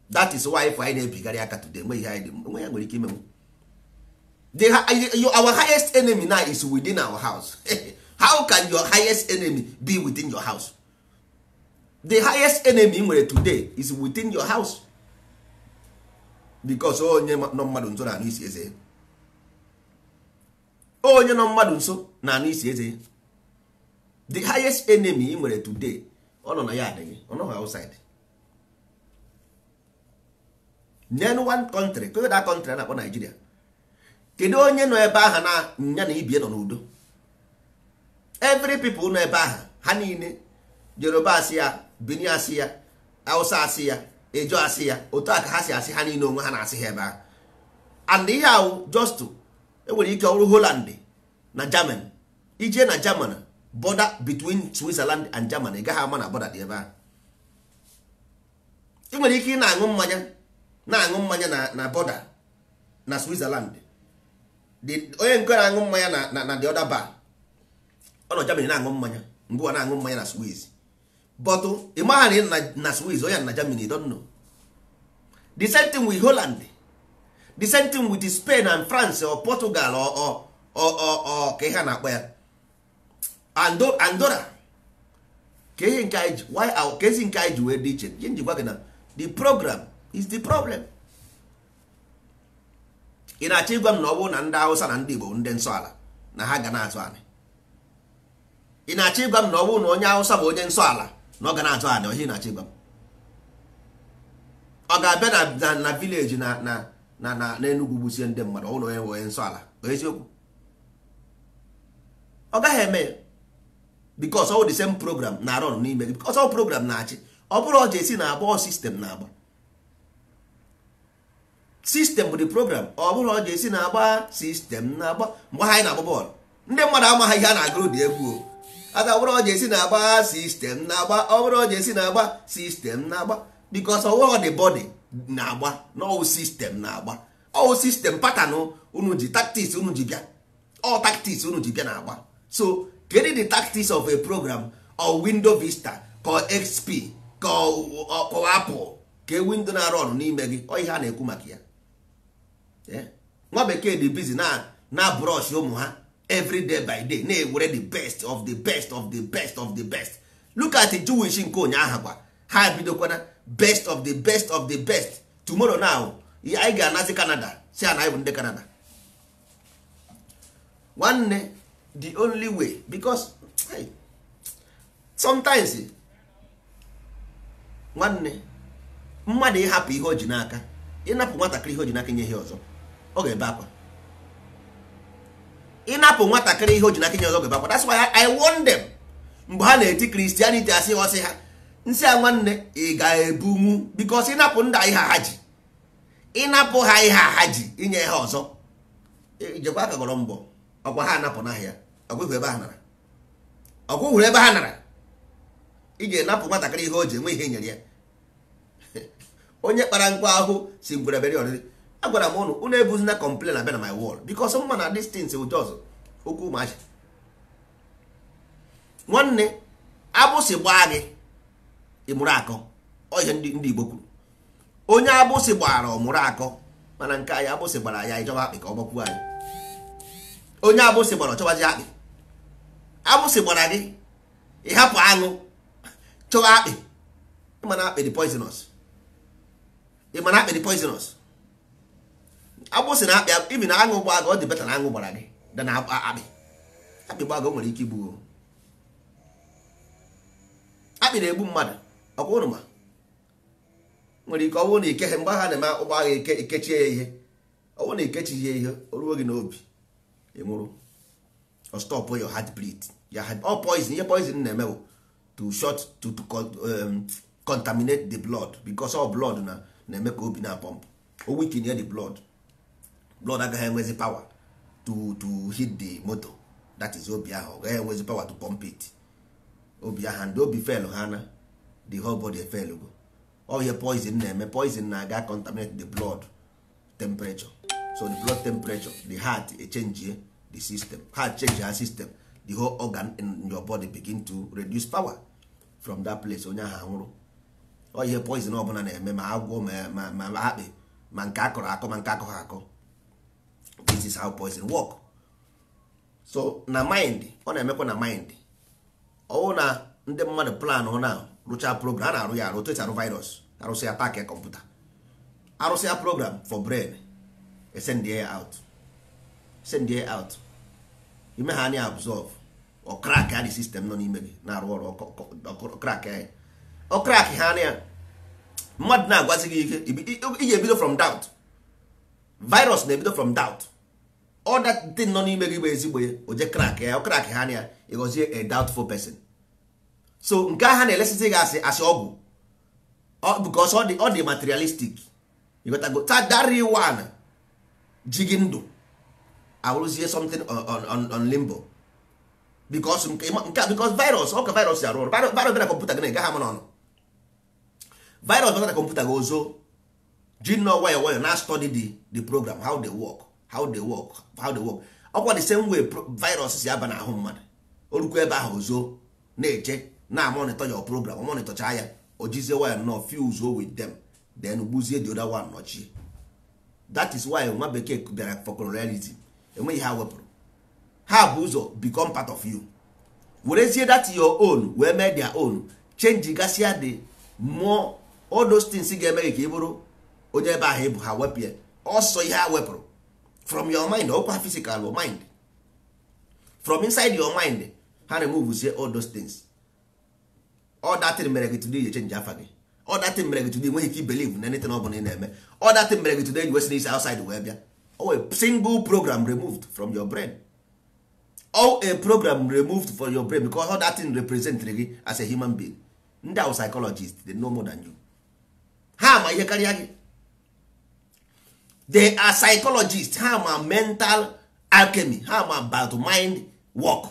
That is why if anyị na-ebigharị aka today, enweghị ihe anyị dị, enweghị ya nwere ike imenwu. Our highest enemy now is within our house. How can your highest enemy be within your house? The highest enemy nwere today is within your house, because onye nọ mmadụ nso na-anụ isi eze. Onye nọ mmadụ nso na-anụ isi eze. The highest enemy ị nwere today, ọ nọ na ya adịghị, ọ nọghị outside. Name one country. Kedu that country a na-akpọ Nigeria? Kedu onye nọ ebe ahụ na nya na ibie nọ n'udo? Every people nọ ebe ahụ, ha niile, Yoruba asị ya, Benin asị ya, Hausa asị ya, Ejo asị ya, otu a ka ha si asị ha niile onwe ha na-asị ha ebe ahụ. And ihe ahụ just enwere ike ọrụ Holland na Germany. Ije na Germany, border between Switzerland and Germany, ị gaghị ama na border dị ebe ahụ. Ị nwere ike ị na-aṅụ mmanya, na-aṅụ mmanya na border na Switzerland. Onye nke na-aṅụ mmanya na the other bar, ọ nọ Germany na-aṅụ mmanya, ngwa na-aṅụ mmanya na Swiss, but ị maha na ị na Swiss, onye na Germany, you don't know. The same thing with Holland, the same thing with Spain and France or Portugal or ka ihe a na-akpọ ya, Andorra. Ka ihe nke anyị ji why ka ezi nke anyị ji wee dị iche? Ihe njikwa gị na the program is the problem. Ị na-achọ ịgwa m na ọ bụrụ na ndị Hausa na ndị Igbo bụ ndị nsọ ala, na ha ga na-azụ anị? Ị na-achọ ịgwa m na ọ bụrụ na onye Hausa bụ onye nsọ ala, na ọ ga na-azụ anị? Ihe ị na-achọ ịgwa m, ọ ga-abịa na village na Enugu gbusie ndị mmadụ? Ọ bụrụ na onye bụ onye nsọ ala, ọ eziokwu, ọ gaghị eme ya, because all the same program na-arụ ọrụ n'ime gị, because all program na-achị. Ọ bụrụ ọ ji esi na-agba, ọ system na-agba. System bụ the program. Ọ bụrụ ọ ji esi na-agba, system na-agba. Mgbe ha anyị na-agba bọọlụ, ndị mmadụ amaghị ihe a na-agụrụ dị egwu o. Ada ọ bụrụ ọ ji esi na-agba, system na-agba. Ọ bụrụ ọ ji esi na-agba, system na-agba, because ọwụghọ the body na-agba n'ọwụ system na-agba. Ọwụ system pattern unu ji, tactics unu ji bịa, all tactics unu ji bịa na-agba. So kedu the tactics of a program or Windows Vista? Ka XP, ka ọ Apple, ka e window na-arụ ọrụ n'ime gị. Ọ ihe a na-ekwu maka ya. Nwa bekee dị busy na brush ụmụ ha every day by day, na-ewere the best of the best of the best of the best. Look at the Jewish nke ụnyaahụ kwa, ha bidokwana best of the best of the best. Tomorrow now anyị ga-anazi Canada, si na anyị bụ ndị Canada. Nwanne, the only way, because hey, sometimes nwanne, mmadụ ịhapụ ihe o ji n'aka, ịnapụ nwatakịrị ihe o ji n'aka nye ihe ọzọ, ọ ga-ebe akwa. Ịnapụ nwatakịrị ihe o ji n'aka nye ọzọ, ọ ga-ebe akwa. That's why I warn them. Mgbe ha na-eti Christianity asị ọsị ha nsị a, nwanne, ị ga-ebunwu, because ịnapụ ndị ihe ha ji, ịnapụ ha ihe ha ji inye ha ọzọ, ijekwa aka gọrọ mbọ. Ọkwa ha anapụ n'ahịa, ọgwụhụ ebe ha nara, ọgwụhụrụ ebe ha nara. Ị ga-enapụ nwatakịrị ihe o ji enwe ihe nyere ya. Onye kpara nkwa ahụ si ngwere bere ọrịrị. Agwara m ụnụ, unu ebuzina complain abịa na my wall, because mma na distance with us okwu ụmụazị. Nwanne, agbụsị gbaa gị, ịmụrụ akọ. Ọ ihe ndị Igbo kwuru, onye agbụsị gbara ọmụrụ akọ. Mana nke anyị, agbụsị gbara anyị, anyị chọba akpị ka ọ gbakwuo anyị. Onye agbụsị gbara, ọchọbazi akpị. Agbụsị gbara gị, ịhapụ aṅụ chọwa akpị. Ịmana akpị dị poisonous? Ịmana akpị dị poisonous? Agbụsị na akpị, ibi na aṅụ gbaa gị, ọ dị better na aṅụ gbara gị dị na akpị. Akpị gbaa gị, o nwere ike igbu. Akpị na-egbu mmadụ. Ọkwa ụnụ ma nwere ike ọ bụrụ na ike mgbe ha na-eme ụgbọ agha, ike ikechie ya ihe, ọ bụrụ na ikechighị ya ihe, o ruo gị n'obi, ị nwụrụ. Or stop your heartbeat ya. All poison, ihe poison na-eme bụ to short to contaminate the blood, because all blood na na-eme ka obi na-pump. O weaken ya, the blood agaghị enwezi power to hit the motor, that is obi ahụ. Ọ gaghị enwezi power to pump it, obi ahụ. And obi fail ha na the whole body fail go. All ihe poison na-eme, poison na-aga contaminate the blood temperature. So the blood temperature, the heart change the system, heart change her system, the whole organ in your body begin to reduce power. From that place, onye ahụ anwụrụ. Ọ ihe poison ọbụla na-eme, ma agwọ, ma akpị, ma nke akọrọ akọ, ma nke akọghị akọ. This is how poison work. So na mind, ọ na-emekwa na mind. Ọwụ na ndị mmadụ plan na rụchaa program a na-arụ ya arụ, otu esi arụ virus, arụsị ya attack ya kọmputa, arụsị ya program for brain, send ya out, send ya out, ime ha anya absorb, ọ crack ya the system nọ n'ime gị na-arụ ọrụ. Ọ crack ya, ọ crack ha anya. Mmadụ na-agwazi gị ike, ị ga-ebido from doubt. Virus na-ebido from doubt. All that thing nọ n'ime gị bụ ezigbo ya, o je crack ya, ọ crack ha anya, ịghọzie a doubtful person. So nke ahụ na-elesịsị gị asị asị ọgwụ, because ọ dị materialistic. You got to go that real one ji gị ndụ awụrụzie something on limbo, because nke because virus, ọ ka virus si arụ ọrụ. Virus bịara kọmputa gị na ị gaghị ama n'ọnụ. Virus bịara na kọmputa gị, ozo ji nnọọ nwayọ nwayọ na study the program, how they work, how they work, how they work. Ọkwa the same way virus si aba n'ahụ mmadụ. Orukwa ebe ahụ, ozo na-eche na monitor your program, monitor ya, o jizie waya nọ fuse with them, then gbuzie the other one nọchie. That is why nwa bekee bịara for colonialism. Enweghị ha wepụrụ ha bụ ụzọ become part of you, werezie that your own wee mee their own, change gasịa the more. All those things ga-eme gị ka ị bụrụ onye ebe ahụ ịbụ, ha wepụ ya ọsọ. Ihe ha wepụrụ from your mind, ọkwa physical or mind, from inside your mind, ha remove zie all those things. All that thing mere gị today you change afa gị. All that thing mere gị today nweghị ike believe na anything ọ bụla ị na-eme. All that thing mere gị today you wesi n'isi outside wee bịa. All a single program removed from your brain, all a program removed from your brain, because all that thing represent gị as a human being. Ndị ahụ psychologist, they know more than you. Ha ma ihe karịa gị. They are psychologists. Ha ma mental alchemy, ha ma about mind work.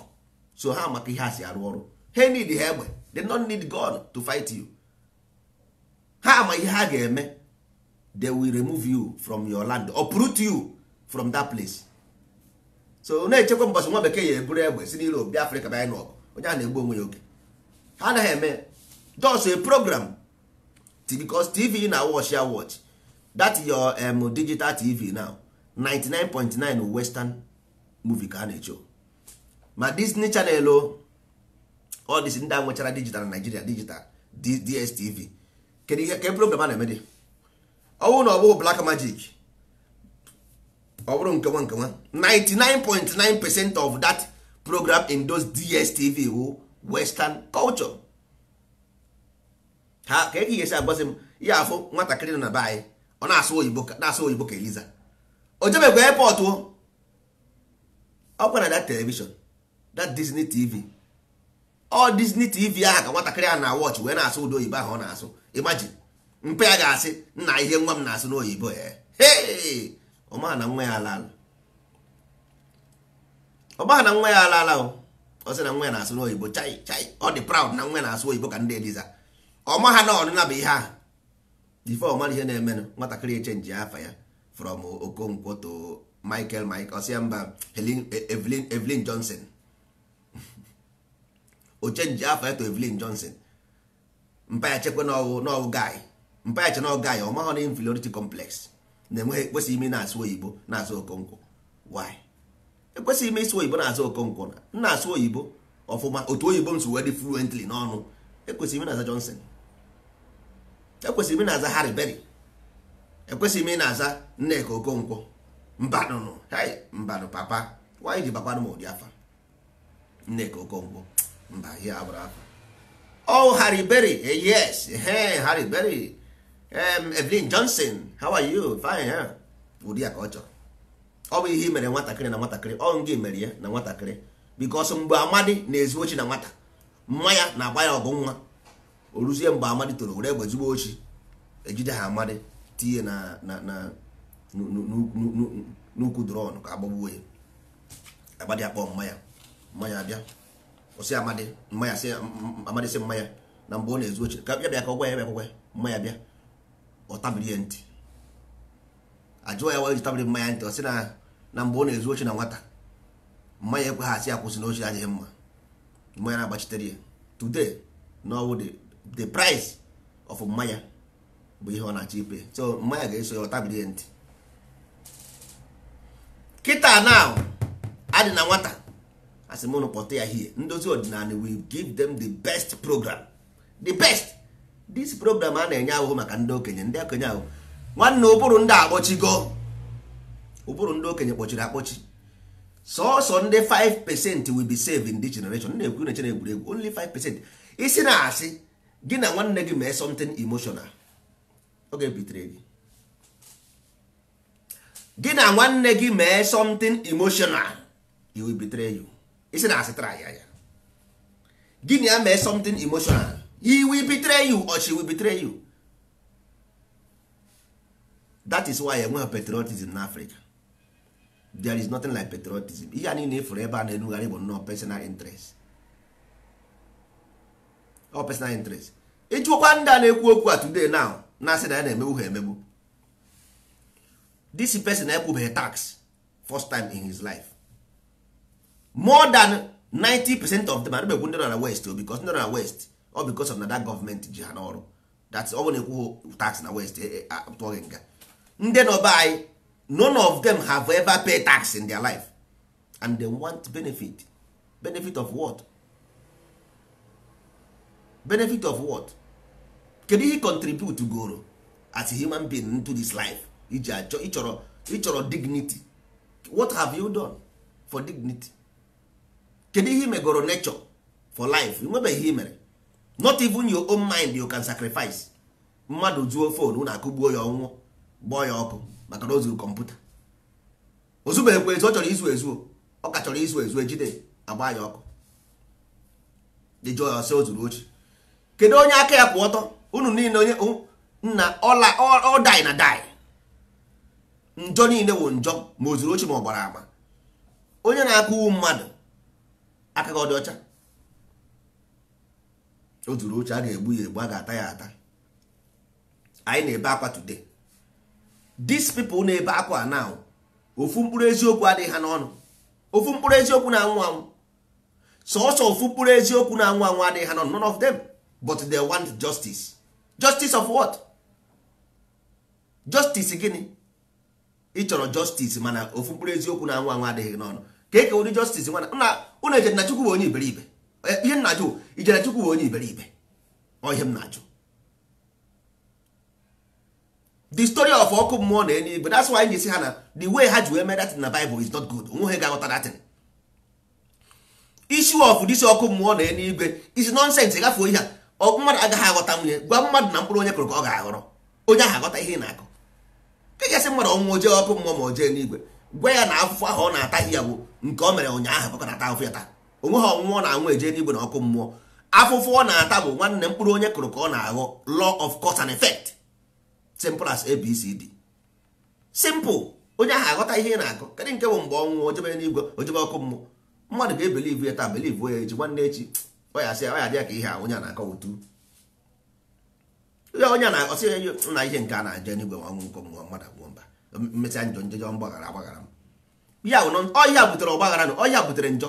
So ha maka ihe ha si arụ ọrụ. Ha need ha egbe, they don't need gun to fight you. Ha ma ihe ha ga-eme. They will remove you from your land, uproot you from that place. So na-echekwa mbọsị nwa bekee ya eburu egbe si n'Europe bịa Afrịka bịa n'ọgụ, onye a na-egbu onwe ya oge. Ha anaghị eme. Just a program. Because TV na watch ya watch that your digital TV now, 99.9 western movie ka a na-echo. Ma Disney Channel o, all this ndị a nwechara digital na Nigeria, digital DSTV, kedu ihe ke program a na-eme dị? Ọ bụrụ na ọ bụghị Black Magic, ọ bụrụ nke nwa nke nwa, 99.9% of that program in those DSTV wụ western culture. Ha ka eke ga-esi agwazi m ihe afụ nwatakịrị nọ na be anyị, ọ na-asụ oyibo, na-asụ oyibo ka Eliza, o jebekwa airport o, ọkwa na that television, that Disney TV, ọ Disney TV ahụ ka nwatakịrị a na-watch wee na-asụ ụdị oyibo ahụ ọ na-asụ. Imagine mpe ya ga-asị, nna, ihe nwa m na-asụ n'oyibo ya. Hey, ọ maha na nwa ya alaala, ọ maha na nwa ya alaala o. Ọ sị na nwa ya na-asụ n'oyibo, chai chai, ọ dị proud na nwa ya na-asụ oyibo ka ndị Eliza. Ọ maha na ọnụna bụ ihe ahụ. Before ọ mara ihe na-emenụ, nwatakịrị echenji afa ya from Okonkwo to Michael Mike, ọ sị ya mba, Helen, Evelyn, Evelyn Johnson. O chenji afa ya to Evelyn Johnson. Mpa ya chekwa n'ọwụ guy, mpa ya che n'ọwụ guy. Ọ maghọ na inferiority complex na-enweghị. Ekwesịghị ime na-asụ oyibo na-asụ Okonkwo. Why ekwesịghị ime ịsụ oyibo na-asụ Okonkwo? Na na-asụ oyibo ọfụma otu oyibo m si wee dị fluently n'ọnụ, ekwesịghị ime na-aza Johnson, ekwesịrị ime na-aza Harry Berry, ekwesịghị ime na-aza Nneka Okonkwo. Mbanụnụ, hey, mbanụ papa, nwaanyị ji bakwanụ m ụdị afa Nneka Okonkwo? Mba, ihe abụrụ afa. Oh, Harry Berry, yes, hey, Harry Berry, Evelyn Johnson, how are you? Fine, huh? Ụdị ya ka ọ chọrọ. Ọ bụ ihe i mere nwatakịrị na nwatakịrị, ọ ngị mere ya na nwatakịrị, because mgbe Amadi na-ezu ochi na nwata, nwa ya na-agba ya ọgụ nwa. O ruzie mgbe Amadi toro, were egbe zugbo ochi, ejide ha, Amadi tinye na n'ukwu drọn ka agbagbuo ya. Amadi akpọ mmanya, mmanya abịa, ọsị Amadi, mmanya sị Amadi, sị mmanya na mgbe ọ na-ezu ochi ka bịa, bịa ka ọ gwa ya, bịa ka ọ gwa ya. Mmanya bịa, ọ tabiri ya ntị. Ajụọ ya ji tabiri mmanya ntị, ọ sị na mgbe ọ na-ezu ochi na nwata, mmanya ekweghị asị ya kwụsị na ochi adịghị mma. Mmanya na-agbachitere ya. Today no, the price of mmanya bụ ihe ọ na-achọ ipe, so mmanya ga-eso ya, ọ tabiri ya ntị. Kịta now adị na nwata, asị m ụnụ kpọta ya here. Ndozi ọdịnala will give them the best program, the best. This program a na-enye ahụhụ maka ndị okenye, ndị okenye ahụ, nwanne, ụbụrụ ndị akpọchigo, ụbụrụ ndị okenye kpọchiri akpọchi. Sọọsọ ndị 5% will be saved in this generation. Na-ekwu na chere egwuregwu, only 5%. Isi na-asị gị na nwanne gị mee something emotional, ọ ga-ebitere gị. Gị na nwanne gị mee something emotional, he will betray you. Isi na-asị try ya ya, gị na ya mee something emotional, he will betray you or she will betray you. That is why enweghị patriotism na Africa. There is nothing like patriotism. Ihe a niile efuru ebe a na-enugharị bụ nnọọ personal interest, ọ personal interest. Ịjụkwa ndị a na-ekwu okwu a today now, na-asị na ya na-emegbu ha emegbu, this person ekwubeghị tax first time in his life. More than 90% of them anabekwu ndị nọ na west o, because ndị nọ na west, ọ because of na that government ji ha n'ọrụ. That's ọ bụ na-ekwu tax na west, tụọ gị nga. Ndị nọ be anyị, none of them have ever paid tax in their life and they want benefit. Benefit of what? Benefit of what? Kedu ihe contribute goro as a human being into this life iji achọ ịchọrọ dignity? What have you done for dignity? Kedu ihe megoro nature for life? Nwebeghị ihe mere. Not even your own mind you can sacrifice. Mmadụ zuo phone, unu akụgbuo ya, ọnwụọ, gbọọ ya ọkụ maka na o zuru kọmputa. O zubeghịkwa ezu, ọ chọrọ izu ezu, ọ ka chọrọ izu ezu, ejide agba ya ọkụ. Ịjụọ ya, ọsọ o zuru ochi. Kedu onye aka ya kwụ ọtọ? Unu niile, onye nna ọla ọ dai na dai, njọ niile wụ njọ, ma o zuru ochi ma ọ gbara ama. Onye na-akụwu mmadụ, aka gị ọ dị ọcha? O zuru ochi, a ga-egbu ya egbu, a ga-ata ya ata. Anyị na-ebe akwa today. These people na-ebe akwa now, ofu mkpụrụ eziokwu adịghị ha n'ọnụ. Ofu mkpụrụ eziokwu na-anwụ anwụ, sọọsọ ofu mkpụrụ eziokwu na-anwụ anwụ adịghị ha n'ọnụ. None of them. But they want justice. Justice of what? Justice gịnị? Ị chọrọ justice mana ofu mkpụrụ eziokwu na anwụ anwụ adịghị n'ọnụ. Ka eke ụdị justice nwana nna unu ejere na Chukwu bụ onye iberibe. Ihe m na-ajụ, ijere Chukwu bụ onye iberibe? Ọ ihe m na-ajụ. The story of ọkụ mmụọ na eluigwe, that's why anyị si ha na the way ha ji wee mee that na Bible is not good. Onwe ha ga-aghọta that thing. Issue of this ọkụ mmụọ na eluigwe is nonsense. Gafuo ihe a, mmadụ agaghị aghọta nwunye. Gwa mmadụ na mkpụrụ onye kụrụ ka ọ ga-aghọrọ. Onye ahụ aghọta ihe ị na-akọ. Ka gasị mmadụ ọnwụ ojee ọkụ mmụọ ma o jee n'igwe, gwa ya na afụfụ ahụ ọ na-ataghị ya bụ nke o mere ụnyaahụ ka ọ na-ata afụfụ ya taa. Onwe ha ọnwụọ na-anwụ eje n'igwe na ọkụ mmụọ. Afụfụ ọ na-ata bụ nwanne mkpụrụ onye kụrụ ka ọ na-aghọ. Law of cause and effect, simple as ABCD. Simple. Onye ahụ aghọta ihe ị na-akọ. Kedu nke bụ mgbe ọnwụ ojebe n'igwe ojebe ọkụ mmụọ? Mmadụ ga-ebelieve ya taa, believe ya echi, nwanne echi ọ ya sị ọ ya dị ya ka ihe a onye a na-akọ otu ya onye na-akọsị na ihe nke a na-aje n'igwe ma ọnwụ nkọ mmụọ mmadụ abụọ mba mmesịa njọ njọ mgbaghara agbaghara m ya bụ ọhịa butere ọgbaghara na ọhịa butere njọ.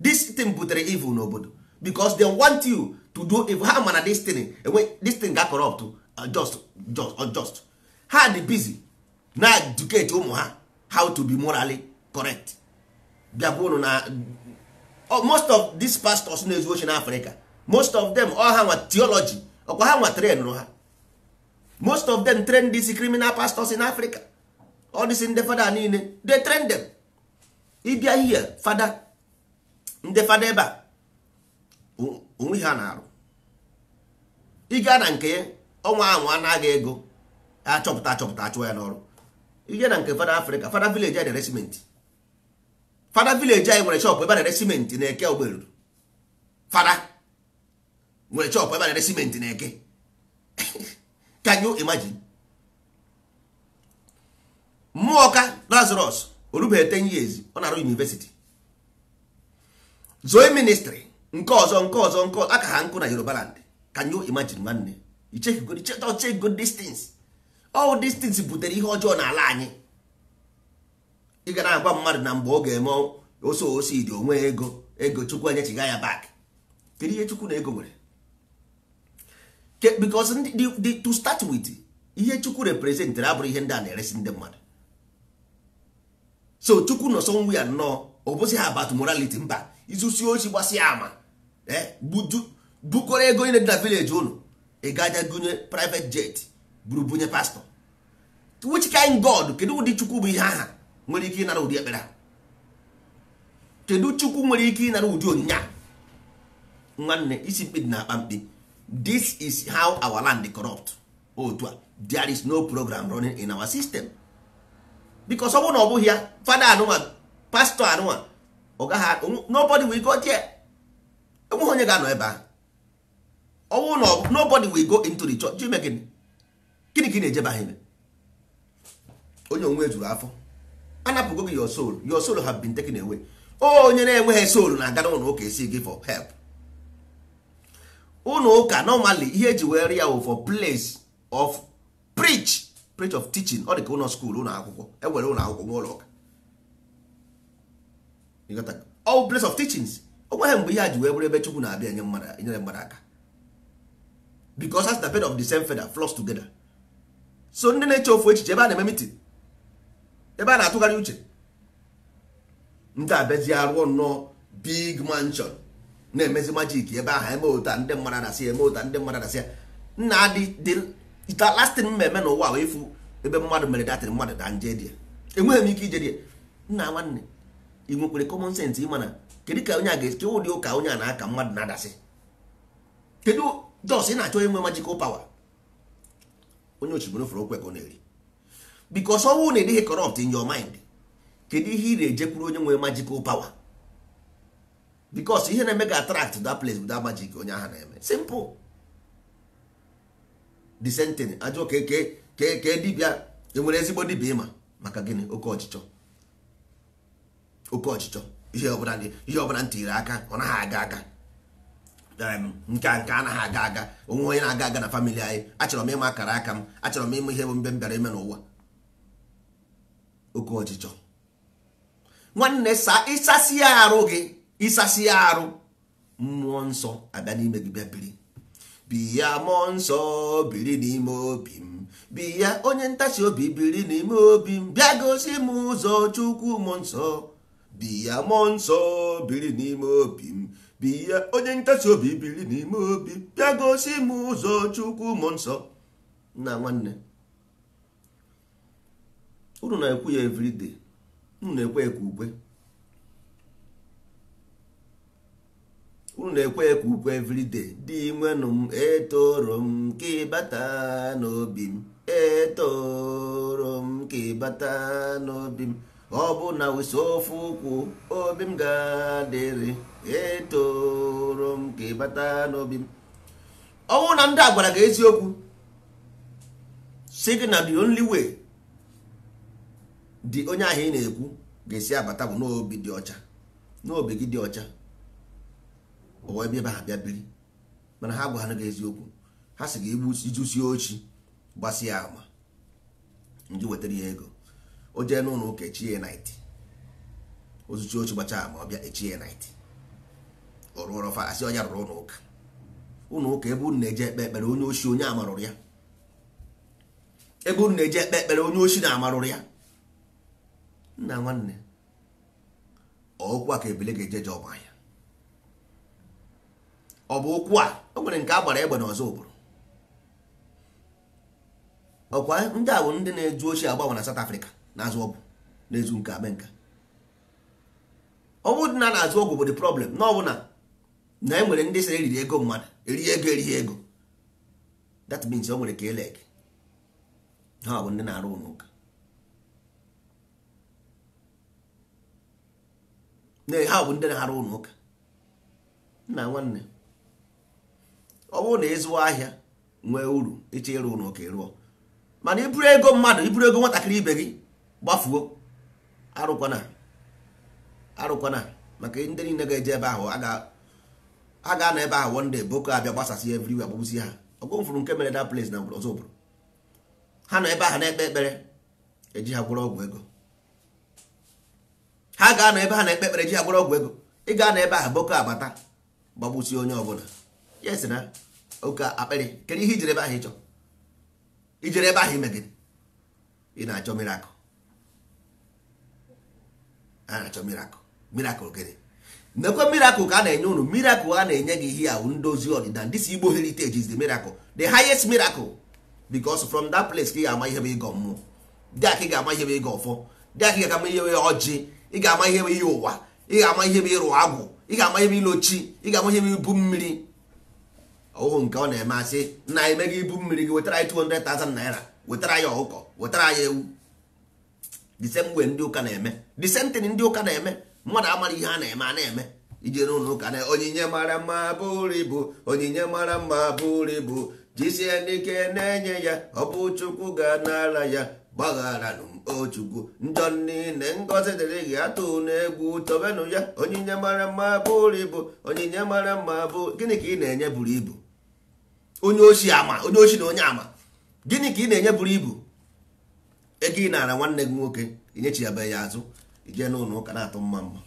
This thing butere evil n'obodo because they want you to do evil. Ha mana this thing enwe this thing ga corrupt just ha dị busy na educate ụmụ ha how to be morally correct. Bịa gwa unu na most of these pastors na-ezu ochi n'Africa, most of them all ha nwa theology, ọkwa ha nwa train ha. Most of them train these criminal pastors in Africa. All these ndị fada niile, they train them. Ịbịa here, fada ndị fada ebe a onwe ha na-arụ. Ị gaa na nke ya ọnwa anwa anaghị ego achọpụta achọpụta achụwa ya n'ọrụ. Ije na nke fada Africa, fada village anyị na-ere simenti. Fada village anyị nwere shop ebe a na-ere simenti na Eke Ogberuru. Fada nwere shop ebe a na-ere simenti na Eke. Can you imagine? Mmụọ ka Lazarus orubeghị 10 years ọ na-arụ university. Zoe ministry nke ọzọ nke ọzọ nke ọzọ aka ha nkụ na Yoruba land. Can you imagine nwanne? You check good distance. All these things butere ihe ọjọọ n'ala anyị. Ị ga na-agwa mmadụ na mgbe ọ ga-eme ose osi dị onwe ego ego Chukwu enyechiga ya back. Kedu ihe Chukwu na ego nwere? Because to start with, ihe Chukwu representịrị abụrụ ihe ndị a na-eresi ndị mmadụ. So Chukwu nọ somewhere nnọọ, ọ bụsị ha about morality mba. Izusi ochi gbasịa ama bukọrọ ego niile dị na village unu, ị gaja gụnye private jet buru bunye pastor. Which kind God? Kedu ụdị Chukwu bụ ihe aha nwere ike ịnara ụdị ekpere a? Kedu Chukwu nwere ike ịnara ụdị onyinye a? Nwanne isi mkpi dị na-akpa mkpi. This is how our land corrupt. Otu a, there is no program running in our system. Because ọ bụrụ na ọ bụghị ya, fada anụnwa, pastor anụnwa, ọ gaghị, nobody will go there. Enweghị onye ga-anọ ebe ahụ. Ọ bụrụ na nobody will go into the church. Ime gịnị? Gịnị ka ị na-ejebe ahụ ime? Onye onwe juru afọ. Anapụgo gị your soul. Your soul have been taken away. Onye na-enweghị soul na-aga n'ụlọ ụka esi gị for help. Ụlọ ụka normally ihe eji were ya wụ for place of preach, preach of teaching. Ọ dị ka ụlọ school, ụlọ akwụkwọ. Ewere ụlọ akwụkwọ nwe ụlọ ụka. You got that? All place of teachings. O nweghị mgbe ihe a ji wee bụrụ ebe Chukwu na-abịa enye mmadụ enyere mmadụ aka. Because that's the bed of the same feather flocks together. So ndị na-eche ofu echiche ebe a na-eme meeting, ebe a na-atụgharị uche, ndị abịazi arụọ nnọọ big mansion na-emezi magic ebe ahụ eme ụta ndị mmadụ na-asị eme ụta ndị mmadụ na-asị ya nna dị the last thing mmemme n'ụwa wee fụ ebe mmadụ mere datịrị mmadụ da nje dị ya. Enweghị m ike ije dị ya. Nna nwanne ị nwekwere common sense ịma na kedu ka onye a ga-esi ụdị ụka onye a na-aka mmadụ na-adasị? Kedu jos ị na-achọ inwe magical power? Onye ochigboro fụrụ okwe ka ọ na-eri. Because ọnwụ na ịdịghị corrupt in your mind, kedu ihe ị na-ejekwuru onye nwere magical power? Because ihe na-eme ga attract to that place with that magic onye ahụ na-eme. Simple. The same thing. Ajụ ka ke dibịa enwere ezigbo dibịa ịma maka gịnị? Oke ọchịchọ. Oke ọchịchọ. Ihe ọbụla ihe ọbụla ntiri aka ọ naghị aga aga. Nke a nke anaghị aga aga. Onwe onye na-aga aga na family anyị. Achọrọ m ịma akara aka m. Achọrọ m ịma ihe bụ mbe m bịara ime n'ụwa. Oke ọchịchọ. Nwanne sa ịsasị arụ gị, ịsasị arụ, mmụọ nsọ abịa n'ime gị bịa biri. Biya mmụọ nsọ biri n'ime obi m, biya onye ntasi obi biri n'ime obi m, bịa gosi m ụzọ Chukwu mmụọ nsọ. Biya mmụọ nsọ biri n'ime obi m, biya onye ntasi obi biri n'ime obi m, bịa gosi m ụzọ Chukwu mmụọ nsọ. Nna nwanne, unu na-ekwu ya everyday, unu na-ekwe ekwe ukwe, unu na-ekwe ekwe ukwe everyday. Dị nwenụ m etoro m ka ịbata n'obi m, etoro m ka ịbata n'obi m, ọ bụ na wụsị ofe ụkwụ obi m ga-adịrị, etoro m ka ịbata n'obi m. Ọ bụrụ na ndị a gwara gị eziokwu, sị gị na the only way dị onye ahụ ị na-ekwu ga-esi abata bụ n'obi dị ọcha, n'obi gị dị ọcha, o wee bịa ebe ha bịa biri. Mana ha gwa ha gị eziokwu, ha sị gị igbu ijusie ochi gbasie ama ndị wetara ya ego, o jee n'ụlọ ụka echie night, ozuchi ochi gbachaa ama ọ bịa echie night, ọ rụọrọ fa asị ọnya rụrụ ụlọ ụka, ụlọ ụka ebe unu na-eje ekpe ekpere onye ochi onye amarụrụ ya, ebe unu na-eje ekpe ekpere onye ochi na-amarụrụ ya. Nna nwanne, okwu a ka ebele ga-eje je ọgba ya, ọ bụ okwu a o nwere nke a gbara egbe n'ọzọ obodo. Ọkwa ndị a bụ ndị na-eju ochi agbanwe na South Africa na-azụ ọgwụ na-ezu nke ame nka. Ọ bụrụ na na-azụ ọgwụ bụ the problem, na ọ bụ na na e nwere ndị sịrị eriri ego mmadụ, erighi ego erighi ego, that means o nwere ka eleg ha bụ ndị na-arụ ụlọ ụka, ha bụ ndị na-arụ ụlọ ụka. Nna nwanne, ọ bụrụ na ịzụwa ahịa nwee uru ịchọ ịrụ ụlọ ụka ịrụọ, mana iburu ego mmadụ, iburu ego nwatakịrị ibe gị gbafuo, arụkwana arụkwana, maka ndị niile ga-eje ebe ahụ a ga-anọ ebe ahụ one day Boko abịa gbasasị everywhere agbagbusi ha. Ọgụ mfụrụ nke mere that place na ọzọ obodo, ha nọ ebe ahụ na-ekpe ekpere eji ha gwọrọ ọgwụ ego, ha ga-anọ ebe ha na-ekpe ekpere eji ha gwọrọ ọgwụ ego. Ị ga-anọ ebe ahụ Boko abata gbagbusi onye ọbụla. Yes na oke akpịrị, kedu ihe ijere ebe ahụ ịchọ? Ijere ebe ahụ ime gịnị? Ị na-achọ miracle, a na-achọ miracle. Miracle gịnị? Nekwe miracle ka a na-enye unu. Miracle a na-enye gị ihe ahụ ndozi ọdịnala. This Igbo heritage is the miracle, the highest miracle, because from that place ka ị ga-ama ihe bụ ịgọ mmụọ, dị aka ị ga-ama ihe bụ ịgọ ọfọ, dị aka ị ga-ama ihe bụ ọjị, ị ga-ama ihe bụ ihe ụwa, ị ga-ama ihe bụ ịrụ agwụ, ị ga-ama ihe bụ ilochi, ị ga-ama ihe bụ ibu mmiri. Ọhụụ nke ọ na-eme asị nna anyị meghị ibu mmiri gị, wetara anyị 200,000 naira, wetara anyị ọkụkọ, wetara anyị ewu. The same way ndị ụka na-eme, the same thing ndị ụka na-eme. Mmadụ amara ihe a na-eme a na-eme ije n'ụlọ ụka na onyinye mara mma bụrụ ibu, onyinye mara mma bụrụ ibu, jisie n'ike na-enye ya, ọ bụ Chukwu ga-anara ya, gbagharanụ m o Chukwu njọ niile, ngọzi dịrị gị, atụ n'egwu tobenụ ya, onyinye mara mma bụrụ ibu, onyinye mara mma bụ. Gịnị ka ị na-enye buru ibu? Onye ochi ama, onye ochi na onye ama, gịnị ka ị na-enye buru ibu? Ego ị nara nwanne gị nwoke inyechiabe ya azụ, ije n'ụlọ ụka na-atụ mma mma.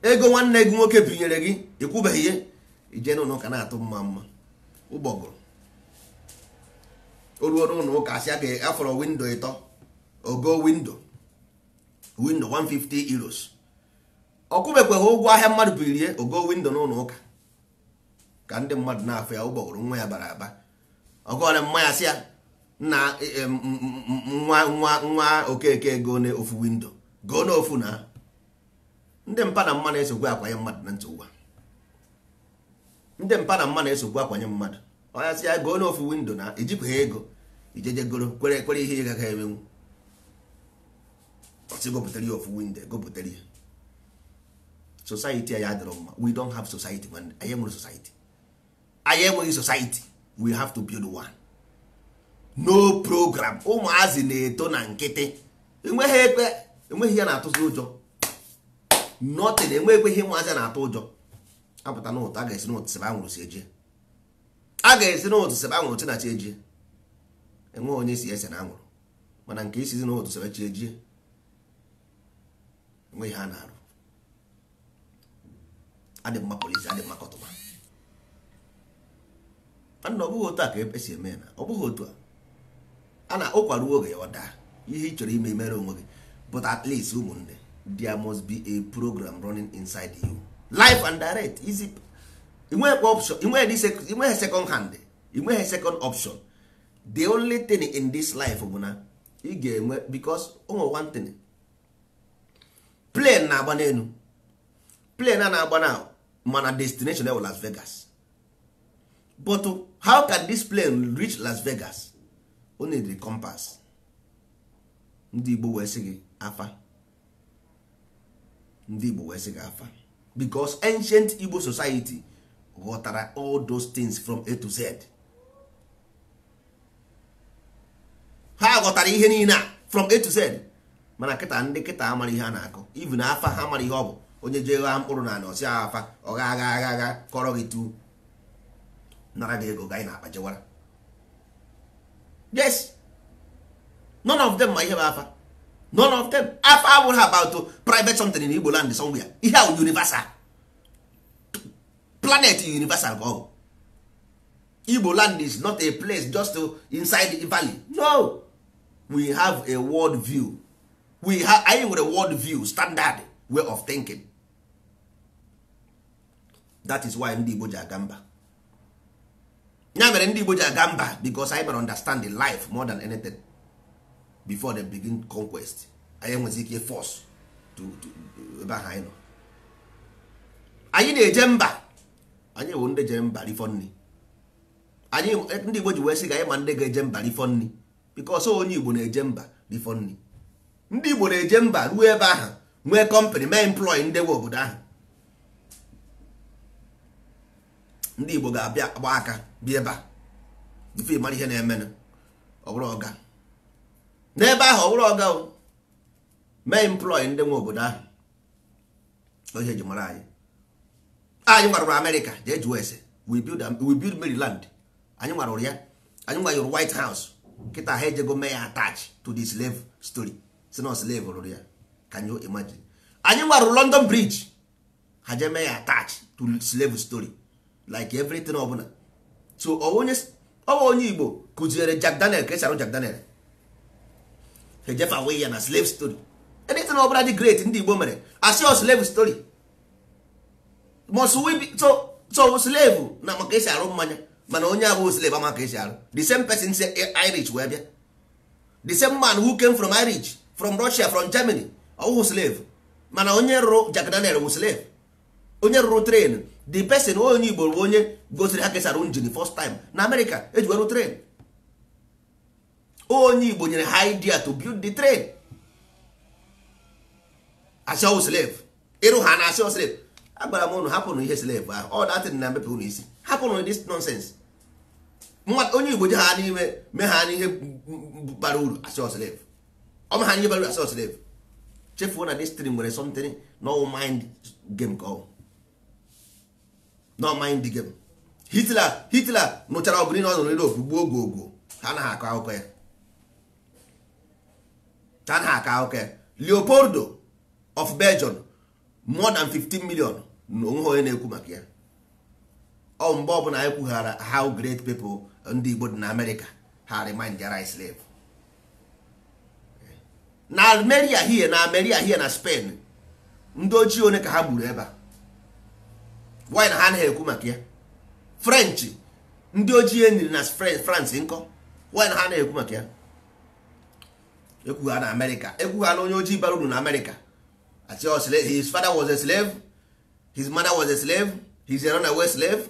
Ego nwanne gị nwoke binyere gị ịkwụbeghị ihe, ije n'ụlọ ụka na-atụ mma mma. Ụgbọgụrụ o ruo n'ụlọ ụka asị a ga-afọrọ windo ịtọ, ogo windo windo 150 euros, ọ kwụbekweghị ụgwọ ahịa mmadụ birie, ogo windo n'ụlọ ụka ka ndị mmadụ na-afụ ya. Ụgbọgụrụ nwa ya bara aba, ọgọrọ mmanya sị ya nna nwa nwa nwa Okeke goo n'ofu windo, goo n'ofu. Na ndị mpa na mma na-esogbu akwanye mmadụ na ntị ụwa, ndị mpa na mma na-esogbu akwanye mmadụ. Ọya sị ya goo n'ofu windo na ijikwa ego ijejegoro kwere kwere ihe ị gaghị emenwu, ọsị gopụtara ya ofu windo, gopụtara ya. Society anyị adịrọ mma. We don't have society. Anyị enwere society, anyị enweghị society. We have to build one. No program. Ụmụazị na-eto na nkịtị, enweghị ekpe, enweghị ya na-atụzi ụjọ, nothing. Enweghị ihe ụmụazị na-atụ ụjọ. Apụta n'ụtụ, a ga-esi n'ụtụ sebe anwụrụ si eje, a ga-esi n'ụtụ sebe anwụrụ chi na chi ejie. Enweghị onye si ese na anwụrụ, mana nke isizi n'ụtụ sebe chi ejie, enweghị ha na-arụ. Adị mma polisi, adị mma kọtụma. Mana ọ bụghị otu a ka esi eme na ọ bụghị otu a na ụkwaruo oge ya ọ daa ihe ị chọrọ ime mere onwe gị. But at least ụmụnne, there must be a program running inside you, live and direct. Easy. Inweghị option, inweghị second hand, inweghị second option. The only thing in this life bụ na ị ga-enwe, because o nwere one thing, plane na-agba n'elu, plane a na-agba na mana destination bụ Las Vegas. But how can this plane reach Las Vegas? O need the compass. Ndị Igbo wee sị gị afa, ndị Igbo wee sị gị afa, because ancient Igbo society ghọtara all those things from A to Z. Ha ghọtara ihe niile a from A to Z. Mana kịta ndị kịta amara ihe a na-akọ, even afa ha mara ihe ọ bụ. Onye jee gha mkpụrụ na ọsị afa, ọ gha agha agha agha kọrọ gị tu nara gị ego ga na akpa jewara. Yes, none of them ma ihe bụ afa, none of them. Afa abụghị about private something in Igbo land somewhere. Ihe ahụ universal, planet universal ka ọ bụ. Igbo land is not a place just to inside the valley. No, we have a world view. We have, anyị nwere world view, standard way of thinking. That is why ndị Igbo ji aga mba. Ya mere ndị Igbo ji aga mba, because anyị mere understand the life more than anything before they begin conquest. Anyị enwezi ike force to ebe ahụ anyị nọ. Anyị na-eje mba, anyị bụ ndị jere mba rifọ nri. Anyị ndị Igbo ji wee sị ga anyị ma ndị ga-eje mba rifọ nri, because onye Igbo na-eje mba rifọ nri. Ndị Igbo na-eje mba ruo ebe ahụ nwee company, mee employ ndị nwe obodo ahụ. Ndị Igbo ga-abịa gba aka bịa ebe a ife mara ihe na-emenụ, ọ bụrụ ọga n'ebe ahụ, ọ bụrụ ọga o mee employ ndị nwe obodo ahụ. Ihe eji mara anyị, anyị nwarụrụ Amerịka, jee jụọ ese. We build Maryland, anyị nwarụrụ ya, anyị nwanyụrụ White House. Kịta ha ejego mee ya attach to the slave story, si na slave rụrụ ya. Can you imagine? Anyị nwarụrụ London Bridge, ha jee mee ya attach to slave story, like everything ọbụla. So ọ onye Igbo kụziere Jack Daniel ka esi arụ Jack Daniel, ha ejefa wee ya na slave story. Anything ọbụla dị great ndị Igbo mere asị ọ slave story. Must we be so slave na maka esi arụ mmanya, mana onye abụghị slave ama ka esi arụ. The same person say Irish wee bịa, the same man who came from Irish, from Russia, from Germany, ọwụhụ slave. Mana onye rụrụ Jack Daniel wụ slave. Onye rụrụ train, the person onye Igbo bụ onye gosiri ha ka esi arụ engine first time na America eji were train. Onye Igbo nyere ha idea to build the train. Asị ọwụ slave, ịrụ ha na asị ọ slave. Agwara m ụnụ hapụnụ ihe slave ahụ, ọ datịrị na mmepe ụnụ isi, hapụnụ this nonsense. Onye Igbo ji ha n'ime mee ha n'ihe bara uru, asị ọ slave. Ọ ma ha n'ihe bara uru, asị ọ slave. Chefuo na this thing nwere something no mind game ka ọ no mind game. Hitler nụchara ọgụ niile ọ nụrụ Europe, gbuo oge ogwo, ha anaghị akọ akụkọ ya, ha anaghị akọ akụkọ ya. Leopoldo of Belgium, more than 15 million, onweghị onye na-ekwu maka ya. Ọ mgbe ọbụla anyị kwughara how great people ndị Igbo dị na America, ha remind their slave. Na Almeria here, na Almeria here na Spain, ndị ochie one ka ha gburu ebe a. Why na ha anaghị ekwu maka ya? French, ndị ojii eniri na France nkọ, why na ha anaghị ekwu maka ya? Ekwugha na America, ekwugha na onye ojii bara uru na America. His father was a slave, his mother was a slave, he's a runaway slave.